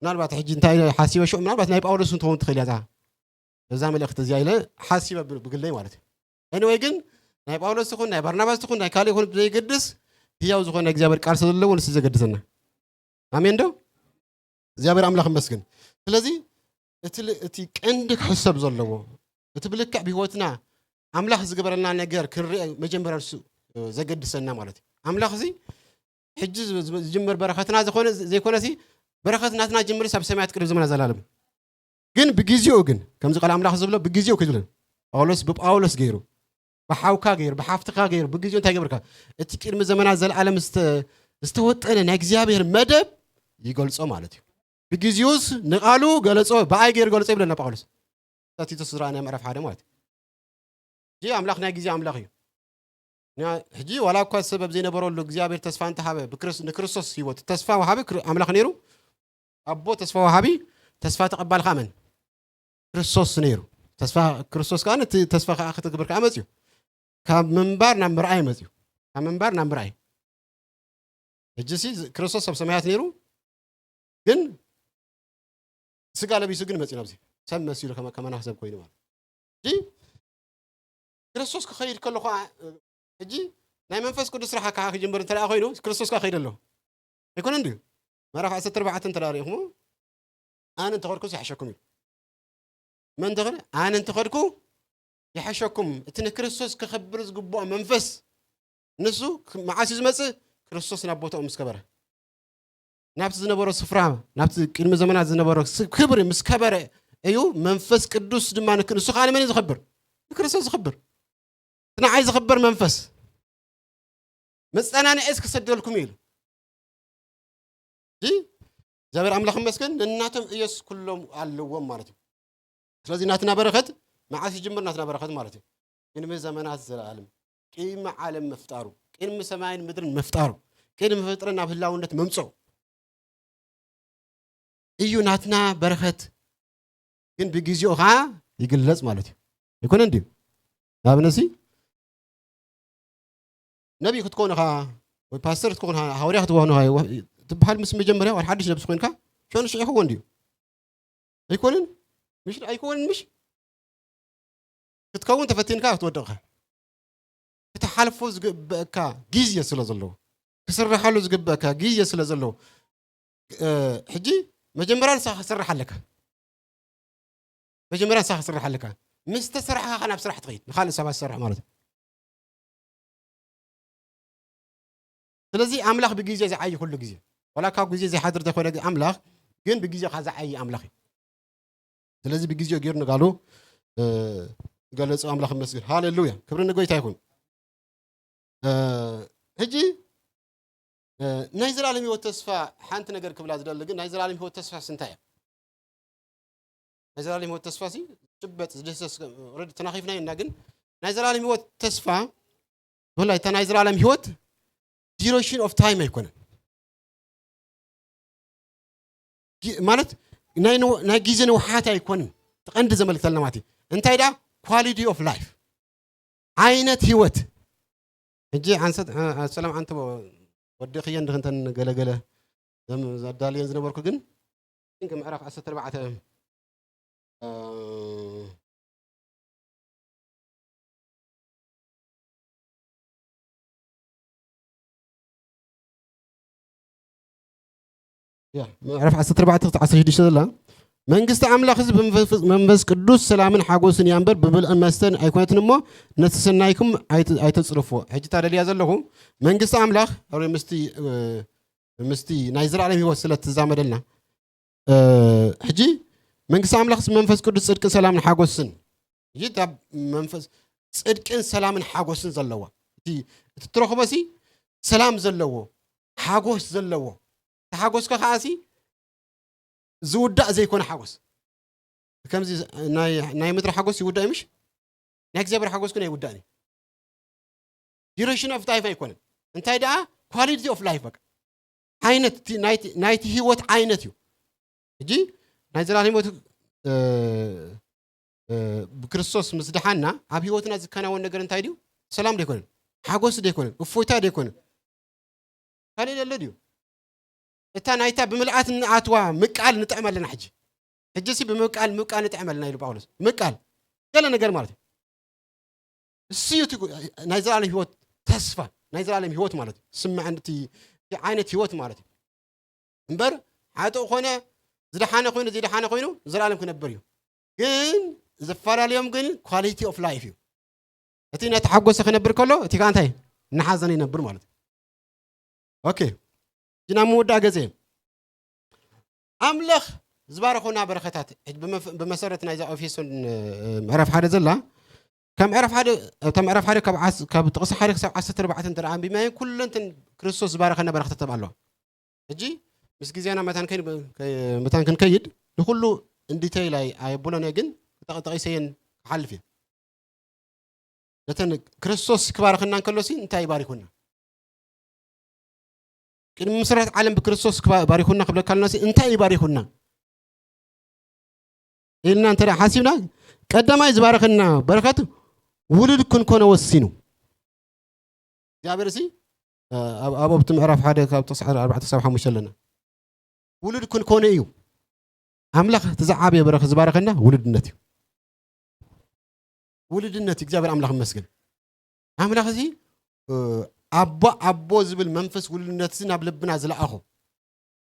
ምናልባት ሕጂ እንታይ ሓሲበ ሽዑ ምናልባት ናይ ጳውሎስ እንትኸውን ትኽእል እያ እዛ፣ እዛ መልእኽቲ እዚኣ ኢለ ሓሲበ ብ-፣ ብግለይ ማለት እዩ። Anyway ግን ናይ ጳውሎስ ትኹን ናይ ባርናባስ ትኹን ናይ ካልእ ይኹን ብዘይገድስ ህያው ዝኾነ እግዚኣብሔር ቃል ስለ ዘለዎ ንሱ ዘገድሰና። ኣሜን ዶ? እግዚኣብሔር ኣምላኽ ይመስገን። ስለዚ እቲ ል-፣ እቲ ቀንዲ ክሕሰብ ዘለዎ፣ እቲ ብልክዕ ብህይወትና ኣምላኽ ዝገበረልና ነገር ክንርኢ መጀመርያ ንሱ፣ እ፣ ዘገድሰና ማለት እዩ። ኣምላኽ እዚ ሕጂ ዝ-፣ ዝ-፣ ዝጅምር በረኸትና ዝኾነ፣ ዘይኮነሲ በረኸት ናትና ጅምርስ ኣብ ሰማያት ቅድሚ ዘመና ዘላለም። ግን ብግዜኡ ግን ከምዚ ቃል ኣምላኽ ዝብሎ ብግዜኡ ክዝብለን ጳውሎስ ብጳውሎስ ገይሩ፣ ብሓውካ ገይሩ፣ ብሓፍትኻ ገይሩ፣ ብግዜኡ እንታይ ገብርካ? እቲ ቅድሚ ዘመናት ዘለዓለም ዝተ-፣ ዝተወጠነ ናይ እግዚኣብሔር መደብ ይገልጾ ማለት እዩ። ብግዜኡስ ንቓሉ ገለጾ፣ ብኣይ ገይሩ ገለጾ ይብለና ጳውሎስ። እታ ቲቶስ ዝረኣናዮ ምዕራፍ ሓደ ማለት እዩ። እዚ ኣምላኽ ናይ ግዜ ኣምላኽ እዩ። ና-፣ ሕጂ ዋላ እኳ ሰብ ኣብ ዘይነበረሉ እግዚኣብሔር ተስፋ እንተሃበ፣ ብክርስ-፣ ንክርስቶስ ህይወት ተስፋ ወሃቢ ክር-፣ ኣምላኽ ነይሩ። ኣቦ ተስፋ ወሃቢ፣ ተስፋ ተቐባሊ ኸኣ መን? ክርስቶስ ነይሩ። ተስፋ ክርስቶስ ከኣ ነቲ ተስፋ ከኣ ክትግብር ከኣ መጽዩ። ካብ ምንባር ናብ ምርኣይ መጽዩ። ካብ ምንባር ናብ ምርኣይ። ሕጂ ሲ ክርስቶስ ኣብ ሰማያት ነይሩ፣ ግን ስጋ ለቢሱ ግን መጽዩ ናብዚ። ሰብ መሲሉ ከመ-፣ ከመና ሰብ ኮይኑ ማለት። ሕጂ ክርስቶስ ክኸይድ ከሎ ኸዓ፣ ሕጂ ናይ መንፈስ ቅዱስ ስራሕ ከኣ ክጅምር እንተ ደኣ ኮይኑ፣ ክርስቶስ ከኣ ከይደ ኣሎ። ኣይኮነን ድዩ? ምዕራፍ ዓሰርተ ኣርባዕተ እንተ ደኣ ርኢኹሞ፣ ኣነ እንተኸድኩስ ይሕሸኩም እዩ። መን እንተኸደ? ኣነ እንተኸድኩ ይሕሸኩም። እቲ ንክርስቶስ ክኸብር ዝግብኦ መንፈስ፣ ንሱ ክ-፣ መዓስ እዩ ዝመጽእ? ክርስቶስ ናብ ቦታኡ ምስ ከበረ። ናብቲ ዝነበሮ ስፍራ፣ ናብቲ ቅድሚ ዘመናት ዝነበሮ ስ-፣ ክብሪ ምስ ከበረ እዩ መንፈስ ቅዱስ ድማ ንክ-፣ ንሱ ከኣ ንመን እዩ ዝኸብር? ንክርስቶስ ዝኸብር። እቲ ንዓይ ዝኸብር መንፈስ፣ መጸናንዒስ ክሰደልኩም እዩ ኢሉ። እዚ እግዚኣብሔር ኣምላኽ ይመስገን፣ ነናቶም ዕዮስ ኩሎም ኣለዎም ማለት እዩ። ስለዚ ናትና በረኸት መዓስ ይጅምር? ናትና በረኸት ማለት እዩ። ቅድሚ ዘመናት ዘለዓለም፣ ቅድሚ ዓለም ምፍጣሩ፣ ቅድሚ ሰማይን ምድርን ምፍጣሩ፣ ቅድሚ ፍጥረት ናብ ህላውነት መምጽኡ እዩ ናትና በረኸት። ግን ብግዜኡ ኸዓ ይግለጽ ማለት እዩ። ኣይኮነን ድዩ? ንኣብነትሲ ነቢይ ክትኮን ኢኻ፣ ወይ ፓስተር ክትኮን ኢኻ፣ ሃዋርያ ክትኮን ኢኻ፣ ወ-፣ ትበሃል ምስ መጀመርያ፣ ዋላ ሓድሽ ነብሲ ኮይንካ፣ ሽዑ ንሽዑ ይኸውን ድዩ? ኣይኮነን? ምሽ ኣይኮነን ምሽ? ክትከውን ተፈቲንካ ክትወድቕ ኢኻ። ክትሓልፎ ዝግበእካ ግዜ ስለ ዘለዎ፣ ክስርሓሉ ዝግበእካ ግዜ ስለ ዘለዎ፣ እ፣ ሕጂ መጀመርያ ንስኻ ክትሰርሕ ኣለካ። መጀመርያ ንስኻ ክትሰርሕ ኣለካ። ምስ ተሰርሕኻ ኸ ናብ ስራሕ ትኸይድ፣ ንኻልእ ሰባት ትሰርሕ ማለት እዩ። ስለዚ ኣምላኽ ብግዜ ዝዓይ ኩሉ ግዜ፣ ዋላ ካብ ግዜ ዘይሓድር ተኮነ ኣምላኽ ግን ብግዜኻ ዝዓይ ኣምላኽ እዩ። ስለዚ ብግዜኡ ገይሩ ንጋሉ፣ እ፣ ገለጹ። ኣምላኽ ይመስገን። ሃሌሉያ፣ ክብሪ ንጎይታ ይኹን። እ፣ ሕጂ፣ እ፣ ናይ ዘላለም ህይወት ተስፋ፣ ሓንቲ ነገር ክብላ ዝደሊ ግን፣ ናይ ዘላለም ህይወት ተስፋ እንታይ እያ? ናይ ዘላለም ህይወት ተስፋ ሲ ዝጭበጥ ዝድህሰስ፣ ኦልሬዲ ተናኺፍና ኢና። ግን ናይ ዘላለም ህይወት ተስፋ፣ ብፍላይ እታ ናይ ዘላለም ህይወት ዲዩሬሽን ኦፍ ታይም ኣይኮነን። ጊ-፣ ማለት ናይ ንው-፣ ናይ ግዜ ንውሓት ኣይኮነን። እቲ ቀንዲ ዘመልክተልና ማለት እዩ። እንታይ ደኣ? ኳሊቲ ኦፍ ላይፍ፣ ዓይነት ህይወት። ሕጂ ዓንሰት፣ እ፣ እ፣ ሰላም ዓንተ ወዲ ኽየን ድኽንተን ገለገለ ዘም-፣ ዘዳልየን ዝነበርኩ ግን፣ ግን ምዕራፍ ዓሰርተ ኣርባዕተ፣ እ፣ ያ፣ ምዕራፍ ዓሰርተ ኣርባዕተ ክሳብ ዓሰርተ ሽዱሽተ ዘላ፣ መንግስቲ ኣምላኽ እዚ ብመንፈስ፣ መንፈስ ቅዱስ ሰላምን ሓጎስን እያ እምበር ብብልዕን መስተን ኣይኮነትን እሞ ነቲ ሰናይኩም ኣይት-፣ ኣይተጽርፎ። ሕጂ እታ ደልያ ዘለኹ መንግስቲ ኣምላኽ፣ ኣብ ምስቲ፣ እ፣ ምስቲ ናይ ዘላለም ህይወት ስለ ትዛመደልና፣ እ፣ ሕጂ መንግስቲ ኣምላኽ እዚ መንፈስ ቅዱስ ጽድቅን ሰላምን ሓጎስን። ሕጂ እታ መንፈስ ጽድቅን ሰላምን ሓጎስን ዘለዋ። እቲ፣ እቲ ትረኽቦ ሲ ሰላም ዘለዎ፣ ሓጎስ ዘለዎ። እቲ ሓጎስካ ከኣ ሲ ዝውዳእ ዘይኮነ ሓጎስ። ከምዚ ናይ፣ ናይ ምድሪ ሓጎስ ይውዳእ እዩ ምሽ? ናይ እግዚኣብሔር ሓጎስ ግን ኣይውዳእን እዩ። ዲዩሬሽን ኦፍ ላይፍ ኣይኮነን። እንታይ ደኣ? ኳሊቲ ኦፍ ላይፍ በቃ። ዓይነት እቲ ናይቲ፣ ናይቲ ህይወት ዓይነት እዩ። ሕጂ ናይ ዘላለም ህይወት፣ እ፣ እ፣ ብክርስቶስ ምስ ደሓና ኣብ ህይወትና ዝከናወን ነገር እንታይ ድዩ? ሰላም ዶ ኣይኮነን? ሓጎስ ዶ ኣይኮነን? እፎይታ ዶ ኣይኮነን? ካልእ ዘሎ ድዩ? እታ ናይታ ብምልኣት እንኣትዋ ምቃል ንጥዕም ኣለና ሕጂ። ሕጂ ሲ ብምቃል፣ ምቃል ንጥዕም ኣለና ኢሉ ጳውሎስ። ምቃል ገለ ነገር ማለት እዩ። እሱ እዩ እቲ ናይ ዘላለም ህይወት ተስፋ፣ ናይ ዘላለም ህይወት ማለት እዩ። ስምዐን እቲ፣ እቲ ዓይነት ህይወት ማለት እዩ። እምበር ሓጥእ ኮነ፣ ዝደሓነ ኮይኑ፣ ዘይደሓነ ኮይኑ፣ ዘላለም ክነብር እዩ። ግን ዘፈላለዮም ግን ኳሊቲ ኦፍ ላይፍ እዩ። እቲ ነቲ ሓጎሰ ክነብር ከሎ፣ እቲ ከኣ እንታይ? እናሓዘነ ይነብር ማለት እዩ። ኦኬ። ሕጂ ናብ ምውዳእ ገጸ። ኣምላኽ ዝባረኾና በረኸታት፣ ሕጂ ብመፍ-፣ ብመሰረት ናይዛ ኤፌሶን፣ እ፣ ምዕራፍ ሓደ ዘላ፣ ካብ ምዕራፍ ሓደ፣ እታ ምዕራፍ ሓደ ካብ ዓስ-፣ ካብ ጥቕሲ ሓደ ክሳብ ዓሰርተ ኣርባዕተ እንተ ደኣ ኣንቢብናዮ፣ ኩለንተን ክርስቶስ ዝባረኸና በረኸታት ኣለዋ። ሕጂ ምስ ግዜና መታን ከይ-፣ ከ-፣ መታን ክንከይድ ንኹሉ እንዲተይል ኣይ-፣ ኣየብሎን እየ፣ ግን ጠቕ-፣ ጠቒሰየን ክሓልፍ እየ። ነተን ክርስቶስ ክባርኸና እንከሎሲ እንታይ እዩ ባሪኹና? ቅድሚ ምስረት ዓለም ብክርስቶስ ክባ-፣ ባሪኹና ክብለካ ኣለናሲ እንታይ እዩ ባሪኹና? ኢልና እንተ ደኣ ሓሲብና፣ ቀዳማይ ዝባረኸና በረኸት ውሉድ ክንኮነ ወሲኑ። እግዚኣብሔር ሲ፣ እ፣ ኣብ፣ ኣብ ኣብቲ ምዕራፍ ሓደ ካብ ጥቕሲ ኣርባዕተ ክሳብ ሓሙሽተ ኣለና። ውሉድ ክንኮነ እዩ። ኣምላኽ እቲ ዝዓበየ በረኸት ዝባረኸና ውሉድነት እዩ። ውሉድነት እዩ። እግዚኣብሔር ኣምላኽ ይመስገን። ኣምላኽ እዚ፣ እ፣ ኣቦ፣ ኣቦ ዝብል መንፈስ ውሉድነት እዚ ናብ ልብና ዝለኣኾ።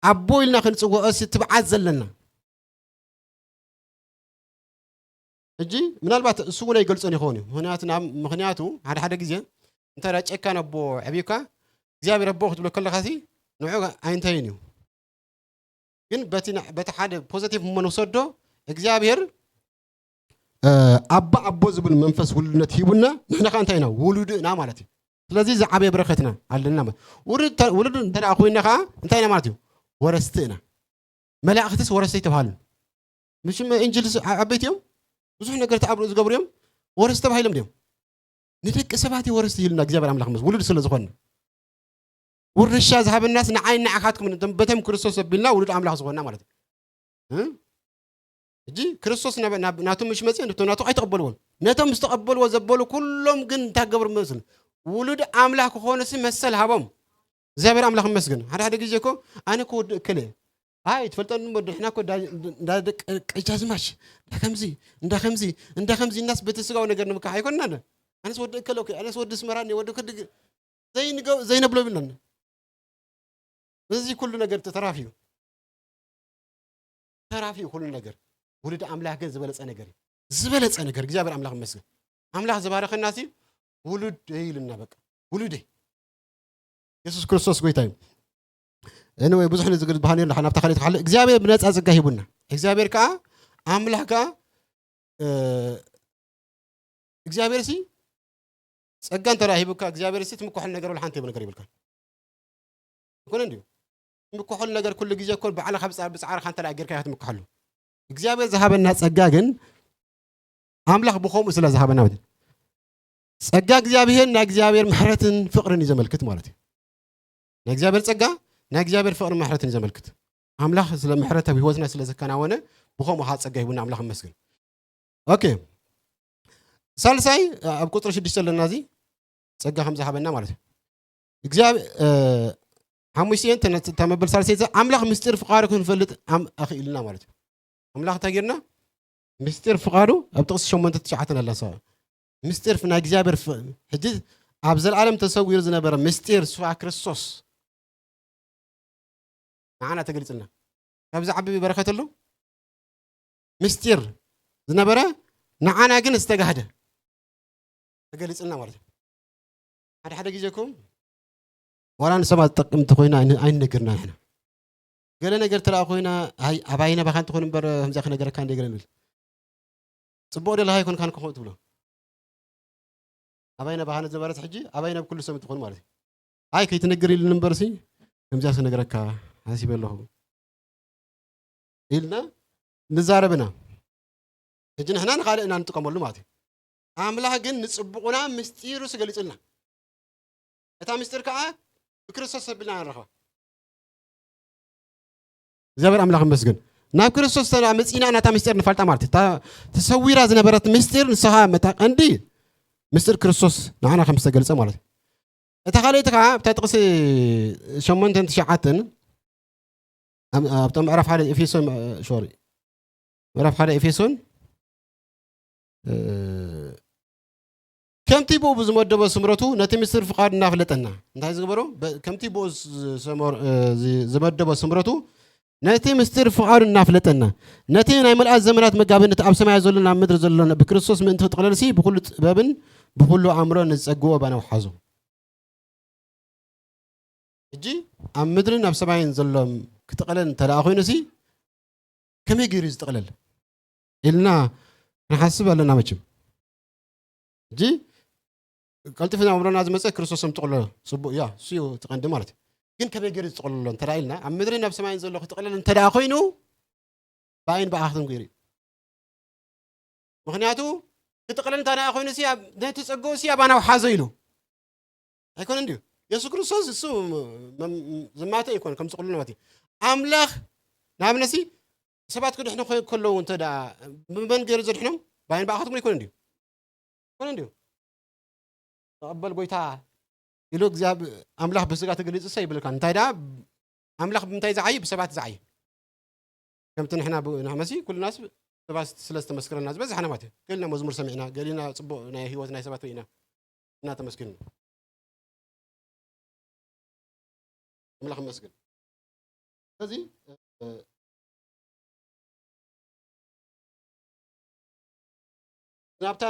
ኣቦ ኢልና ክንጽውዖ ሲ ትብዓት ዘለና። ሕጂ ምናልባት እሱ እውን ኣይገልጾን ይኸውን እዩ። ምኽንያቱ ናብ፣ ምኽንያቱ ሓደ ሓደ ግዜ እንተ ደኣ ጨካን ኣቦ ኣዕቢዩካ፣ እግዚኣብሔር ኣቦ ክትብሎ ከለኻ ሲ ንዑ ኣይንታይን እዩ። ግን በቲ ና-፣ በቲ ሓደ ፖዘቲቭ እሞ ንውሰዶ፣ እግዚኣብሔር፣ እ፣ ኣባ ኣቦ ዝብል መንፈስ ውሉድነት ሂቡና፣ ንሕና ከኣ እንታይ ኢና? ውሉዱ ኢና ማለት እዩ። ስለዚ ዝዓበየ በረኸትና ኣለና ማለት። ውሉድ ተ-፣ ውሉድ እንተ ደኣ ኮይና ከኣ እንታይ ኢና ማለት እዩ? ወረስቲ ኢና። መላእኽትስ ወረስቲ ኣይተባህሉን። ምሽ ኤንጅልስ ዓ-፣ ዓበይቲ እዮም። ብዙሕ ነገር ተኣምር ዝገብሩ እዮም። ወረስቲ ተባሂሎም ድዮም? ንደቂ ሰባት እዩ ወረስቲ ኢሉና እግዚኣብሔር ኣምላኽ ምስ ውሉድ ስለ ዝኾንና። ውርሻ ዝሃበናስ ንዓይ ንዓኻትኩም፣ ነቶም በቶም ክርስቶስ ዘቢልና ውሉድ ኣምላኽ ዝኾንና ማለት እዩ። እ? ሕጂ ክርስቶስ ናብ፣ ናብ፣ ናቱ ምሽ መጽእ፣ ነቶም ናቱ ኣይተቐበልዎን። ነቶም ዝተቐበልዎ ዘበሉ ኩሎም ግን እንታይ ገበሩ መስል? ውሉድ ኣምላኽ ክኾኑሲ መሰል ሃቦም። እግዚኣብሔር ኣምላኽ ይመስገን። ሓደ ሓደ ግዜ እኮ ኣነ እኮ ወዲ እከለ እየ። ኣይ፣ ትፈልጠኒ እሞ ድሕና እኮ እንዳ፣ እንዳ ደቂ ቀጃዝማች፣ እንዳ ከምዚ፣ እንዳ ከምዚ፣ እንዳ ከምዚ እናስ በቲ ስጋዊ ነገር ንምካሕ ኣይኮንናን። ኣነስ ወዲ እከለ እኮ፣ ኣነስ ወዲ ስመራ እየ፣ ወዲ ክዲ ዘይንገ-፣ ዘይነብሎ ይብለና። እዚ ኩሉ ነገር ተተራፊዩ። ተራፊ እዩ ኩሉ ነገር። ውሉድ ኣምላኽ ግን ዝበለጸ ነገር እዩ። ዝበለጸ ነገር፣ እግዚኣብሔር ኣምላኽ ይመስገን። ኣምላኽ ዝባረኸና ሲ ውሉድ ኢሉና፣ በቃ ውሉድ። የሱስ ክርስቶስ ጎይታ እዩ። Anyway፣ ብዙሕ ንዝግል ዝበሃል የለ፣ ናብታ ካልእ ትሓለ እግዚኣብሔር ብነጻ ጸጋ ሂቡና። እግዚኣብሔር ከኣ ኣምላኽ ከኣ፣ እ፣ እግዚኣብሔር ሲ ጸጋ እንተ ደኣ ሂቡካ፣ እግዚኣብሔር ሲ ትምክሖሉ ነገር ወላ ሓንቲ ነገር ይብልካ። ይኮነ እንድዩ? ትምክሖሉ ነገር ኩሉ ግዜ እኮ ባዕልኻ ብጻ-፣ ብጻዕርኻ እንተ ደኣ ጌርካ ኢኻ ትምክሖሉ። እግዚኣብሔር ዝሃበና ጸጋ ግን ኣምላኽ ብኸምኡ ስለ ዝሃበና ማለት እዩ። ጸጋ እግዚኣብሔር ናይ እግዚኣብሔር ምሕረትን ፍቕርን እዩ ዘመልክት ማለት እዩ። ናይ እግዚኣብሔር ጸጋ ናይ እግዚኣብሔር ፍቕርን ምሕረትን እዩ ዘመልክት። ኣምላኽ ስለ ምሕረት ኣብ ህይወትና ስለ ዘከናወነ ብኸምኡ ኸዓ ጸጋ ሂቡና ኣምላኽ ይመስገን። ኦኬ። ሳልሳይ ኣብ ቁጽሪ ሽዱሽተ ኣለና፣ እዚ ጸጋ ከም ዝሃበና ማለት እዩ። እግዚኣብ-፣ እ፣ ሓሙሽተ እየን ተነ-፣ ተመበል ሳልሳይ ዘ-፣ ኣምላኽ ምስጢር ፍቓዱ ክንፈልጥ ኣም-፣ ኣኽኢልና ማለት እዩ። ኣምላኽ እንታይ ጌርና? ምስጢር ፍቓዱ ኣብ ጥቕሲ ሸሞንተ ትሽዓተ ኣላ፣ እሳ ምስጢር ናይ እግዚኣብሔር ፍ-፣ ሕጂ ኣብ ዘለኣለም ተሰዊሩ ዝነበረ ምስጢር ንሱ ክርስቶስ ንዓና ተገሊጽልና። ካብ ዝዓቢ በረኸት ኣሎ? ምስጢር ዝነበረ ንዓና ግን ዝተጋህደ ተገሊጽልና ማለት እዩ። ሓደ ሓደ ግዜ እኮ ዋላ ንሰባት ዝጠቅም እንተኾይና ኣይን-፣ ኣይንነግርና ንሕና። ገለ ነገር ተደኣ ኮይና፣ ኣይ፣ ኣባይና ባኻ እንትኾን እምበር ከምዚኣ ክነገረካ እንደ ገለ ንብል። ጽቡቕ ደለኻ ኣይኮንካን ከምኡ ትብሎ። ኣባይና ባኻ ንዝነበረት ሕጂ ኣባይና ብኩሉ ሰብ እንትኾን ማለት እዩ። ኣይ፣ ከይትነግር ኢሉኒ እምበርሲ ከምዚኣ ክነግረካ ሓሲበ ኣለኹ ኢልና ንዛረብ ኢና። ሕጂ ንሕና ንኻልእ ኢና ንጥቀመሉ ማለት እዩ። ኣምላኽ ግን ንጽቡቕና ምስጢሩ ስገሊጹልና። እታ ምስጢር ከኣ ብክርስቶስ ኣቢልና ንረኽባ። እግዚኣብሔር ኣምላኽ ይመስገን። ናብ ክርስቶስ ተና-፣ መጺና ናታ ምስጢር ንፈልጣ ማለት እዩ። እታ ተሰዊራ ዝነበረት ምስጢር ንስኻ መታ ቀንዲ ምስጢር ክርስቶስ ንዓና ከም ዝተገልጸ ማለት እዩ። እታ ካልኣይቲ ከኣ ኣብታ ጥቕሲ ሸሞንተን ትሽዓተን ኣብ-፣ ኣብታ ምዕራፍ ሓደ ኤፌሶን፣ ሶሪ፣ ምዕራፍ ሓደ ኤፌሶን፣ እ፣ ከምቲ ብኡ ብዝመደቦ ስምረቱ ነቲ ምስጢር ፍቓዱ እናፍለጠና፣ እንታይ ዝግበሮ? በ-፣ ከምቲ ብኡ ዝ-፣ ዝሰመር-፣ እ፣ ዝ-፣ ዝመደቦ ስምረቱ ነቲ ምስጢር ፍቓዱ እናፍለጠና፣ ነቲ ናይ ምልኣት ዘመናት መጋቢነት ኣብ ሰማያት ዘሎን ኣብ ምድሪ ዘሎን ብክርስቶስ ምእንቲ ክጥቕለልሲ ብኹሉ ጥበብን ብኹሉ ኣእምሮ ንዝጸግቦ ባና ውሓዞ። ሕጂ ኣብ ምድርን ኣብ ሰማይን ዘሎ ክጥቕለል እንተ ደኣ ኮይኑሲ፣ ከመይ ገይሩ እዩ ዝጥቕለል ኢልና ክንሓስብ ኣለና መቸም። ሕጂ ቀልጢፉ ናብ ኣእምሮና ዝመጸ ክርስቶስ ምጥቕሎ ጽቡቕ፣ ያ፣ እሱ እዩ እቲ ቀንዲ ማለት እዩ። ግን ከመይ ገይሩ ዝጥቕልሎ እንተ ደኣ ኢልና፣ ኣብ ምድርን ኣብ ሰማይን ዘሎ ክጥቕለል እንተ ደኣ ኮይኑ፣ ብኣይን ብኣኽትን ገይሩ እዩ። ምኽንያቱ ክጥቕለል እንተ ደኣ ኮይኑሲ፣ ኣብ፣ ነቲ ጸግኡ ሲ ኣባና ውሓዞ ኢሉ። ኣይኮነን ድዩ? የሱስ ክርስቶስ እሱ መ-፣ መ-፣ ዝማተ ኣይኮነን ከም ዝቕልሉ ማለት እዩ። ኣምላኽ ንኣብነትሲ ሰባት ክድሕኑ ከ-፣ ከለዉ እንተ ደኣ ብመን ገይሩ ዘድሕኖም? ብኣይን ብኣኻትኩም ኣይኮነን ድዩ? ኣይኮነን ድዩ? ተቐበል ጎይታ ኢሉ እግዚኣብ-፣ ኣምላኽ ብስጋ ተገሊጹ ሰ ይብልካ። እንታይ ደኣ ኣምላኽ ብምንታይ ዝዓዪ? ብሰባት ዝዓዪ። ከምቲ ንሕና ብ-፣ ንሕናሲ ኩልናስ ሰባት ስለ ዝተመስክረልና ዝበዝሓና ማለት እዩ። ገሊና መዝሙር ሰሚዕና፣ ገሊና ጽቡቕ ናይ ህይወት ናይ ሰባት ርኢና። እና ተመስገን። ኣምላኽ ይመስገን። ስለዚ፣ እ፣ ናብታ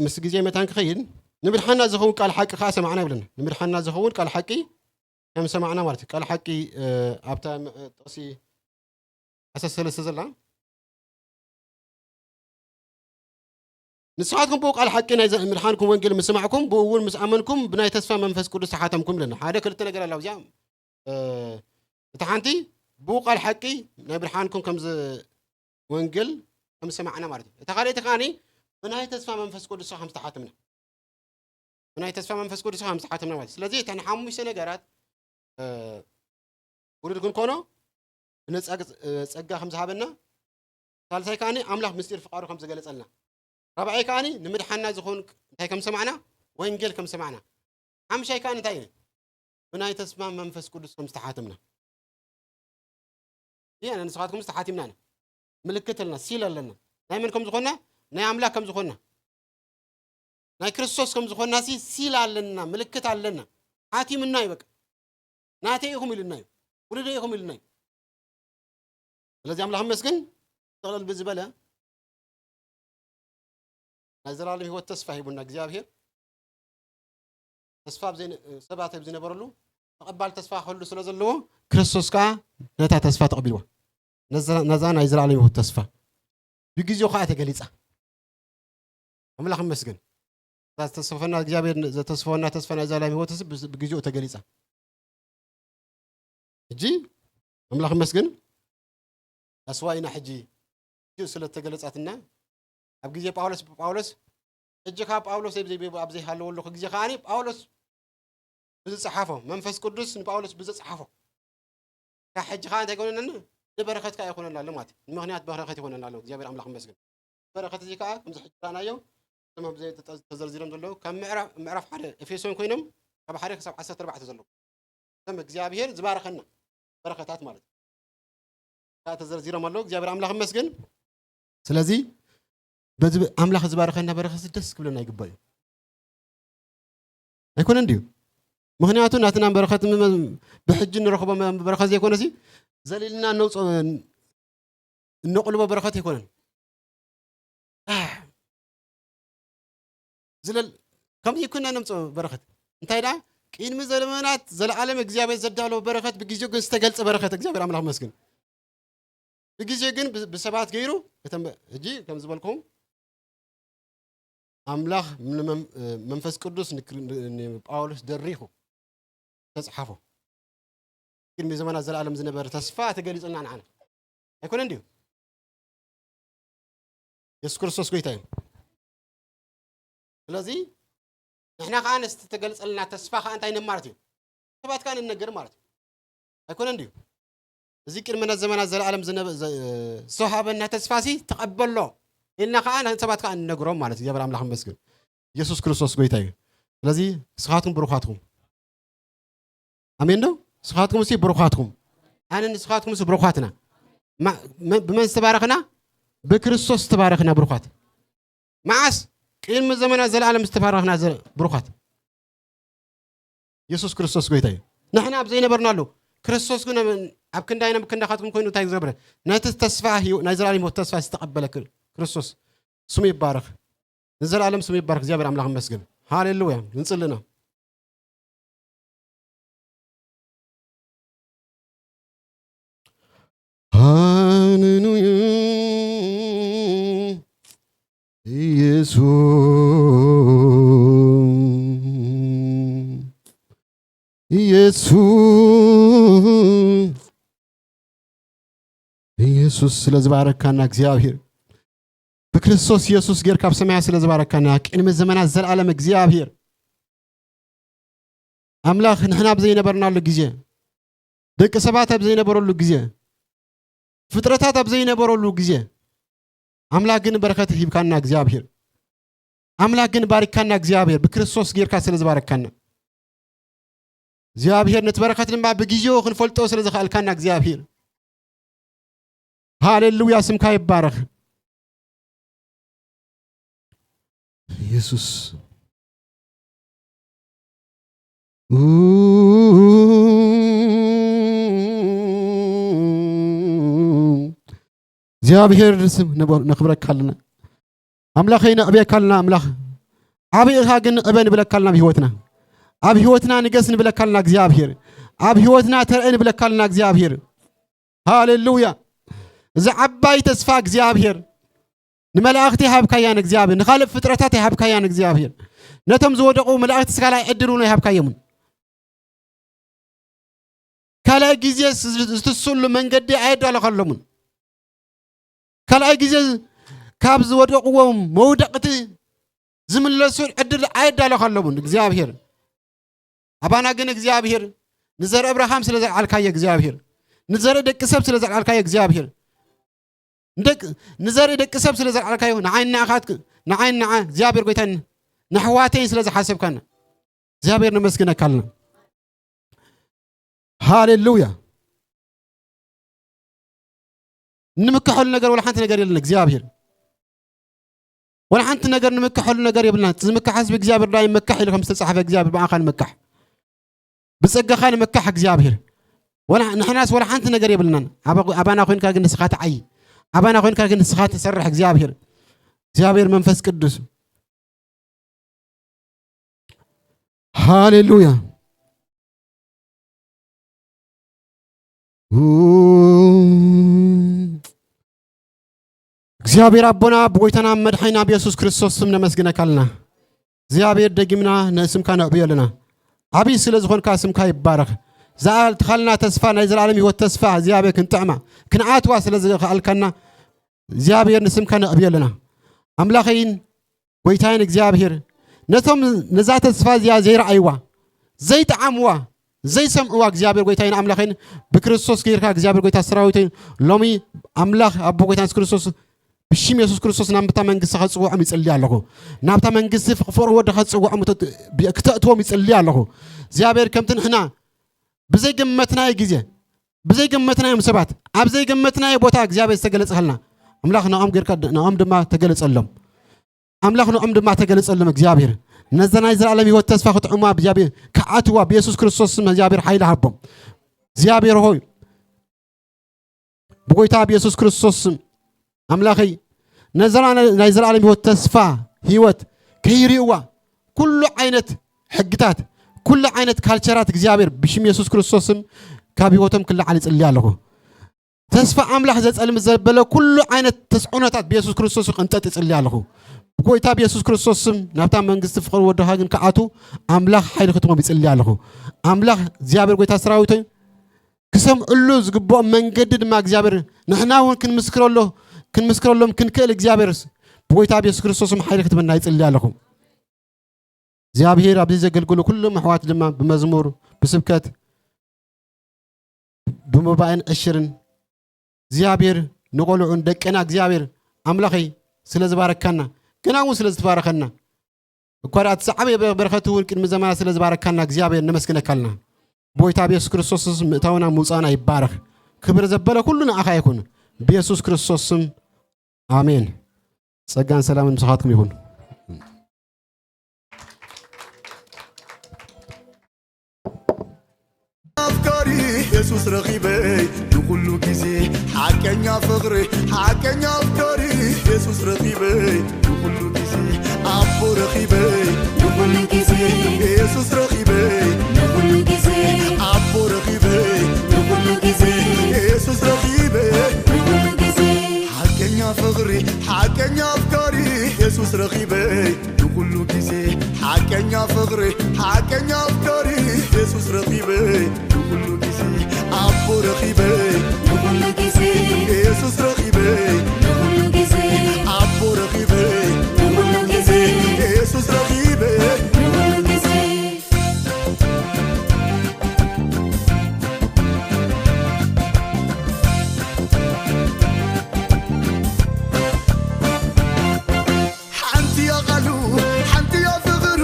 ምስ ግዜ መታን ክኸይድ፣ ንምድሓና ዝኸውን ቃል ሓቂ ከኣ ሰማዕና ይብለና። ንምድሓና ዝኸውን ቃል ሓቂ ከም ሰማዕና ማለት እዩ። ቃል ሓቂ፣ እ፣ ኣብታ ም-፣ ጥቕሲ ዓሰርተ ሰለስተ ዘላ፣ ንስኻትኩም ብኡ ቃል ሓቂ ናይ ዘ-፣ ምድሓንኩም ወንጌል ምስ ሰማዕኩም፣ ብኡ እውን ምስ ኣመንኩም፣ ብናይ ተስፋ መንፈስ ቅዱስ ተሓተምኩም ይብለና። ሓደ ክልተ ነገር ኣላ ኣብዚኣ። እ፣ እታ ሓንቲ ብኡ ቃል ሓቂ ናይ ብርሃንኩም ከም ዝ-፣ ወንጌል ከም ዝሰማዕና ማለት እዩ። እታ ካልኣይቲ ከኣኒ ብናይ ተስፋ መንፈስ ቅዱስ ከም ዝተሓተምና። ብናይ ተስፋ መንፈስ ቅዱስ ከም ዝተሓተምና ማለት እዩ። ስለዚ እተን ሓሙሽተ ነገራት፣ እ፣ ውሉድ ክንኮኖ ብነጻ-፣ እ፣ ጸጋ ከም ዝሃበና፣ ሳልሳይ ከኣኒ ኣምላኽ ምስጢር ፍቓዱ ከም ዝገለጸልና፣ ራብዓይ ከኣኒ ንምድሓና ዝኾን እንታይ ከም ሰማዕና፣ ወንጌል ከም ሰማዕና፣ ሓምሻይ ከኣኒ እንታይ እዩ? ብናይ ተስፋ መንፈስ ቅዱስ ከም ዝተሓተምና። ኢና ንስኻትኩም ዝተሓቲምና ኢና። ምልክት ኣለና፣ ሲል ኣለና። ናይ መን ከም ዝኾንና? ናይ ኣምላኽ ከም ዝኾንና። ናይ ክርስቶስ ከም ዝኾንና ሲ ሲል ኣለና፣ ምልክት ኣለና። ሓቲምና እዩ በቃ። ናተይ ኢኹም ኢሉና እዩ። ውሉደይ ኢኹም ኢሉና እዩ። ስለዚ ኣምላኽ ይመስገን፣ ጥቕልል ብዝበለ ናይ ዘላለም ህይወት ተስፋ ሂቡና እግዚኣብሔር። ተስፋ ኣብ ዘይነ-፣ ሰባት ኣብ ዝነበረሉ ተቐባል ተስፋ ክህሉ ስለ ዘለዎ፣ ክርስቶስ ከኣ ነታ ተስፋ ተቐቢልዋ። ነዛ፣ ነዛ ናይ ዘላለም ህይወት ተስፋ ብግዜኡ ከኣ ተገሊጻ። ኣምላኽ ይመስገን። እዛ ዝተስፈና እግዚኣብሔር ዘተስፈወና ተስፋ ናይ ዘላለም ህይወት ብ-፣ ብግዜኡ ተገሊጻ። ሕጂ ኣምላኽ ይመስገን። ኣስዋኢና ሕጂ ግዜኡ ስለ ተገለጻትና፣ ኣብ ግዜ ጳውሎስ፣ ጳውሎስ ሕጂ ካብ ጳውሎስ ኣብ ዘይ-፣ ኣብ ዘይሃለወሉ ግዜ ከኣ ጳውሎስ ብዝጸሓፎ፣ መንፈስ ቅዱስ ንጳውሎስ ብዝጸሓፎ፣ ካብ ሕጂ ከኣ እንታይ ይኮነና? ንበረኸት ከኣ ይኮነና ኣሎ ማለት እዩ። ንምኽንያት በረኸት ይኮነና ኣሎ። እግዚኣብሔር ኣምላኽ ይመስገን። በረኸት እዚ ከኣ ከምዚ ሕጂ ርኣናዮ፣ እቶም ኣብ ዘይ-፣ ተጠ-፣ ተዘርዚሮም ዘለዉ፣ ካብ ምዕራፍ፣ ምዕራፍ ሓደ ኤፌሶን ኮይኖም፣ ካብ ሓደ ክሳብ ዓሰርተ ኣርባዕተ ዘለዉ። ከም እግዚኣብሔር ዝባረኸና በረኸታት ማለት እዩ። ከኣ ተዘርዚሮም ኣለዉ። እግዚኣብሔር ኣምላኽ ይመስገን። ስለዚ በዚ ኣምላኽ ዝባረኸና በረኸት ደስ ክብለና ይግባእ እዩ። ኣይኮነን ድዩ? ምኽንያቱ ናትና በረኸት ም-፣ ም-፣ ብሕጂ ንረኽቦ መ-፣ በረኸት ዘይኮነሲ፣ ዘሊልና እነውፅኦ፣ እነቕልቦ በረኸት ኣይኮነን። ኣሕ፣ ዝለል-፣ ከምዚ ይኩን ነምፅኦ በረኸት። እንታይ ደኣ? ቅድሚ ዘመናት ዘለዓለም እግዚኣብሔር ዘዳለዎ በረኸት፣ ብግዜኡ ግን ዝተገልጸ በረኸት፣ እግዚኣብሔር ኣምላኽ መስግን። ብግዜኡ ግን ብ-፣ ብሰባት ገይሩ፣ እተን በ-፣ ሕጂ ከም ዝበልኩም፣ ኣምላኽ ንመም-፣ መንፈስ ቅዱስ ንክር-፣ ን-፣ ንጳውሎስ ደሪኹ ተጽሓፎ። ቅድሚ ዘመናት ዘለዓለም ዝነበረ ተስፋ ተገሊጹልና ንዓና። ኣይኮነን ድዩ? የሱስ ክርስቶስ ጎይታ እዩ። ስለዚ ንሕና ከኣ ነቲ ዝተገልጸልና ተስፋ ከኣ እንታይ ንብል ማለት እዩ? ሰባት ከኣ ንነግር ማለት እዩ። ኣይኮነን ድዩ? እዚ ቅድሚ ናይ ዘመናት ዘለዓለም ዝነበ-፣ ዘ-፣ ዝተዋህበና ተስፋሲ ተቐበሎ ኢልና ከኣ ንሰባት ከኣ ንነግሮም ማለት እዩ። እግዚኣብሔር ኣምላኽ ይመስገን። የሱስ ክርስቶስ ጎይታ እዩ። ስለዚ ንስኻትኩም ብሩኻትኩም። ኣሜን ዶ? ንስኻትኩም ሲ ብሩኻትኩም። ኣነ ንስኻትኩም ሲ ብሩኻትና። ማ-፣ መ-፣ ብመን ዝተባረኽና? ብክርስቶስ ዝተባረኽና ብሩኻት። መዓስ? ቅድሚ ዘመናት ዘለዓለም ዝተባረኽና ዘ-፣ ብሩኻት። የሱስ ክርስቶስ ጎይታ እዩ። ንሕና ኣብ ዘይነበርናሉ፣ ክርስቶስ ግን ኣብ፣ ኣብ ክንዳይና፣ ኣብ ክንዳኻትኩም ኮይኑ እንታይ ዝገብረ? ነቲ ተስፋ ህይወ-፣ ናይ ዘላለም ህይወት ተስፋ ዝተቐበለ ክር-፣ ክርስቶስ ስሙ ይባረኽ። ንዘላለም ስሙ ይባረኽ። እግዚኣብሔር ኣምላኽ ይመስገን። ሃሌሉያ። ንጽልና። ሃሌሉያ። ኢየሱስ፣ ኢየሱስ፣ ኢየሱስ ስለ ዝባረካና እግዚኣብሔር፣ ብክርስቶስ ኢየሱስ ጌርካ ኣብ ሰማያት ስለ ዝባረካና፣ ቅድሚ ዘመናት ዘላለም እግዚኣብሔር ኣምላኽ፣ ንሕና ኣብ ዘይነበርናሉ ግዜ፣ ደቂ ሰባት ኣብ ዘይነበረሉ ግዜ፣ ፍጥረታት ኣብ ዘይነበረሉ ግዜ፣ ኣምላኽ ግን በረኸት ሂብካና እግዚኣብሔር። ኣምላኽ ግን ባሪካና እግዚኣብሔር፣ ብክርስቶስ ጌርካ ስለ ዝባረካና። እግዚኣብሔር ነቲ በረኸት ድማ ብግዜኡ ክንፈልጦ ስለ ዝኸኣልካና እግዚኣብሔር። ሃሌሉያ፣ ስምካ ይባረኽ። ኢየሱስ። እግዚኣብሔር ስም ንበ-፣ ነኽብረካ ኣለና። ኣምላኸይ ነዕብየካ ኣለና። ኣምላኽ ዓቢ ኢኻ ግን ንዕበ ንብለካ ኣለና ኣብ ህይወትና። ኣብ ህይወትና ንገስ ንብለካ ኣለና እግዚኣብሔር። ኣብ ህይወትና ተርአ ንብለካ ኣለና እግዚኣብሔር። ሃሌሉያ። እዚ ዓባይ ተስፋ እግዚኣብሔር ንመላእኽቲ ይሃብካያን እግዚኣብሔር፣ ንኻልእ ፍጥረታት ይሃብካያን እግዚኣብሔር። ነቶም ዝወደቑ መላእኽቲ ካልኣይ ዕድል እውን ኣይሃብካዮምን። ካልኣይ ግዜ ዝ-፣ ዝትስእሉ መንገዲ ኣየዳለኸሎምን። ካልኣይ ግዜ ካብ ዝወደቕዎም መውደቕቲ ዝምለሱ ዕድል ኣየዳለኸሎምን እግዚኣብሔር። ኣባና ግን እግዚኣብሔር ንዘር እብርሃም ስለ ዘልዓልካዮ እግዚኣብሔር፣ ንዘር ደቂ ሰብ ስለ ዘልዓልካዮ እግዚኣብሔር፣ ንደቅ-፣ ንዘር ደቂ ሰብ ስለ ዘልዓልካዮ ንዓይ ንዓኻት-፣ ንዓይ ንዓ እግዚኣብሔር ጎይታን ንኣሕዋተይን ስለ ዝሓሰብካና እግዚኣብሔር ነመስግነካ ኣለና። ሃሌሉያ። ንምክሐሉ ነገር ወላ ሓንቲ ነገር የለን እግዚኣብሔር። ወላ ሓንቲ ነገር ንምክሐሉ ነገር የብልና። ዝምክሐስ ብእግዚኣብሔር ዳኣ ይመካሕ ኢሉ ከም ዝተጻሕፈ እግዚኣብሔር ብኣኻ ንምካሕ። ብጸጋኻ ንምካሕ እግዚኣብሔር። ወላ ንሕናስ ወላ ሓንቲ ነገር የብልናን። ኣባ-፣ ኣባና ኮይንካ ግን ንስኻ ትዓዪ። ኣባና ኮንካ ግን ንስኻ ትሰርሕ እግዚኣብሔር። እግዚኣብሔር መንፈስ ቅዱስ። ሃሌሉያ። እግዚኣብሔር ኣቦና ብጎይታና መድሓኒና ብየሱስ ክርስቶስ ስም ነመስግነካ ኣለና። እግዚኣብሔር ደጊምና ንስምካ ነዕብዮ ኣለና። ዓብዪ ስለ ዝኾንካ ስምካ ይባረኽ። ዝኣልትኻልና ተስፋ ናይ ዘለዓለም ህይወት ተስፋ እግዚኣብሔር ክንጥዕማ ክንኣትዋ ስለ ዝኸኣልካና እግዚኣብሔር ንስምካ ነዕብዮ ኣለና። ኣምላኸይን ጎይታይን እግዚኣብሔር ነቶም ነዛ ተስፋ እዚኣ ዘይረኣይዋ ዘይጠዓምዋ ዘይሰምዕዋ እግዚኣብሔር ጎይታይን ኣምላኸይን ብክርስቶስ ገይርካ እግዚኣብሔር ጎይታ ሰራዊተይን ሎሚ ኣምላኽ ኣቦ ጎይታ የሱስ ክርስቶስ ብሽም የሱስ ክርስቶስ ናብታ መንግስቲ ከጽውዖም ይጽሊ ኣለኹ። ናብታ መንግስቲ ፍቕፍቕ ወዲ ከጽውዖም ክተእትዎም ይጽሊ ኣለኹ። እግዚኣብሔር ከምቲ ንሕና ብዘይገመትናዮ ግዜ ብዘይገመትናዮም ሰባት ኣብ ዘይገመትናዮ ቦታ እግዚኣብሔር ዝተገለጸልና ኣምላኽ ንኦም ጌርካ ንኦም ድማ ተገለጸሎም። ኣምላኽ ንኦም ድማ ተገለጸሎም እግዚኣብሔር። ነዛ ናይ ዘለኣለም ህይወት ተስፋ ክጥዕማ እግዚኣብሔር ክኣትዋ ብየሱስ ክርስቶስ ስም እግዚኣብሔር ሓይሊ ሃቦም። እግዚኣብሔር ሆይ ብጎይታ ብየሱስ ክርስቶስ ስም ኣምላኸይ ነዛ ናይ ዘለኣለም ህይወት ተስፋ ህይወት ከይርእዋ ኩሉ ዓይነት ሕግታት ኩሉ ዓይነት ካልቸራት እግዚኣብሔር ብሽም የሱስ ክርስቶስ ስም ካብ ህይወቶም ክለዓል ይጽልይ ኣለኹ። ተስፋ ኣምላኽ ዘጸልም ዘበለ ኩሉ ዓይነት ተጽዕኖታት ብየሱስ ክርስቶስ ይቕንጠጥ ይጽልይ ኣለኹ። ብጎይታ ብየሱስ ክርስቶስ ስም ናብታ መንግስቲ ፍቕሪ ወድኻ ግን ክኣቱ ኣምላኽ ሓይሊ ክትቦም ይጽልይ ኣለኹ። ኣምላኽ እግዚኣብሔር ጎይታ ሰራዊት ሆይ ክሰምዕሉ ዝግብኦም መንገዲ ድማ እግዚኣብሔር ንሕና እውን ክንምስክረሎ ክንምስክረሎም ክንክእል እግዚኣብሔር ብጎይታ ብየሱስ ክርስቶስ ስም ሓይሊ ክትበና ይጽልይ ኣለኹ። እግዚኣብሔር ኣብዚ ዘገልግሉ ኩሎም ኣሕዋት ድማ ብመዝሙር ብስብከት ብመባእን ዕሽርን እግዚኣብሔር ንቆልዑን ደቅና እግዚኣብሔር ኣምላኸይ ስለ ዝባረካና ገና እውን ስለ ዝትባረኸና እኳ ደኣ እቲ ዝዓበየ በረኸት እውን ቅድሚ ዘመና ስለ ዝባረካና እግዚኣብሔር ነመስግነካልና። ብጎይታ ብየሱስ ክርስቶስ ስም ምእታውና ምውፃእና ይባረኽ። ክብር ዘበለ ኩሉ ንኣኻ ይኹን ብየሱስ ክርስቶስ ስም ኣሜን። ጸጋን ሰላምን ምሳኻትኩም ይኹን። ኣፍቃሪ የሱስ ረኺበይ ንኹሉ ግዜ ሓቀኛ ፍቕሪ ሓቀኛ ኣፍቃሪ የሱስ ረኺበይ ንኹሉ ግዜ ኣቦ ረኺበይ ንኹሉ ግዜ የሱስ ረኺበይ ንኹሉ ግዜ ኣቦ ረኺበይ ንኹሉ ግዜ የሱስ ረኺበይ ንኹሉ ግዜ ሓቀኛ ፍቕሪ ሓቀኛ ኣፍቃሪ የሱስ ረኺበይ ንኹሉ ግዜ ሓቀኛ ፍቕሪ ሓቀኛ ኣፍቃሪ የሱስ ረኺበይ ንኹሉ ግዜ ኣቦ ረኺበይ ንኹሉ ግዜ የሱስ ረኺበይ ንኹሉ ግዜ ኣቦ ረኺበይ ንኹሉ ግዜ የሱስ ረኺበይ ንኹሉ ግዜ ሓንቲ እያ ቃሉ ሓንቲ እያ ፍቕሩ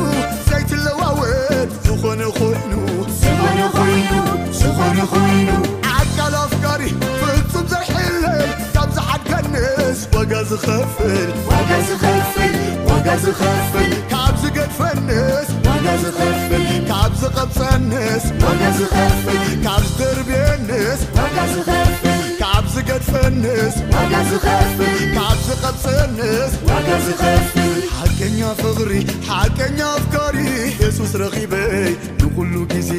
ዘይትለዋወጥ ዝኾነ ኮይኑ ዝኾነ ኮይኑ ዝኾነ ኮይኑ ኣካል ኣፍቃሪ ፍጹም ዘይሕለል ካብ ዝሓድገንስ ዋጋ ዝኸፍል ዋጋ ዝኸፍል ዋጋ ዝኸፍል ካብ ዝገድፈንስ ዋጋ ዝኸፍል ካብ ዝቐብጸንስ ዋጋ ዝኸፍል ካብ ዝደርብየንስ ዋጋ ዝኸፍል ካብ ዝገድፈንስ ዋጋ ዝኸፍል ካብ ዝቐብጸንስ ዋጋ ዝኸፍል ሓቀኛ ፍቕሪ ሓቀኛ ኣፍቃሪ የሱስ ረኺበይ ንኹሉ ግዜ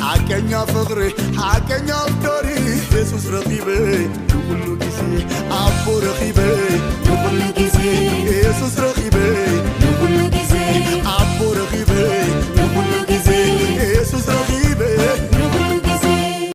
ሓቀኛ ፍቕሪ ሓቀኛ ኣፍቃሪ የሱስ ረኺበይ ንኹሉ ግዜ ኣቦ ረኺበይ ንኹሉ ግዜ የሱስ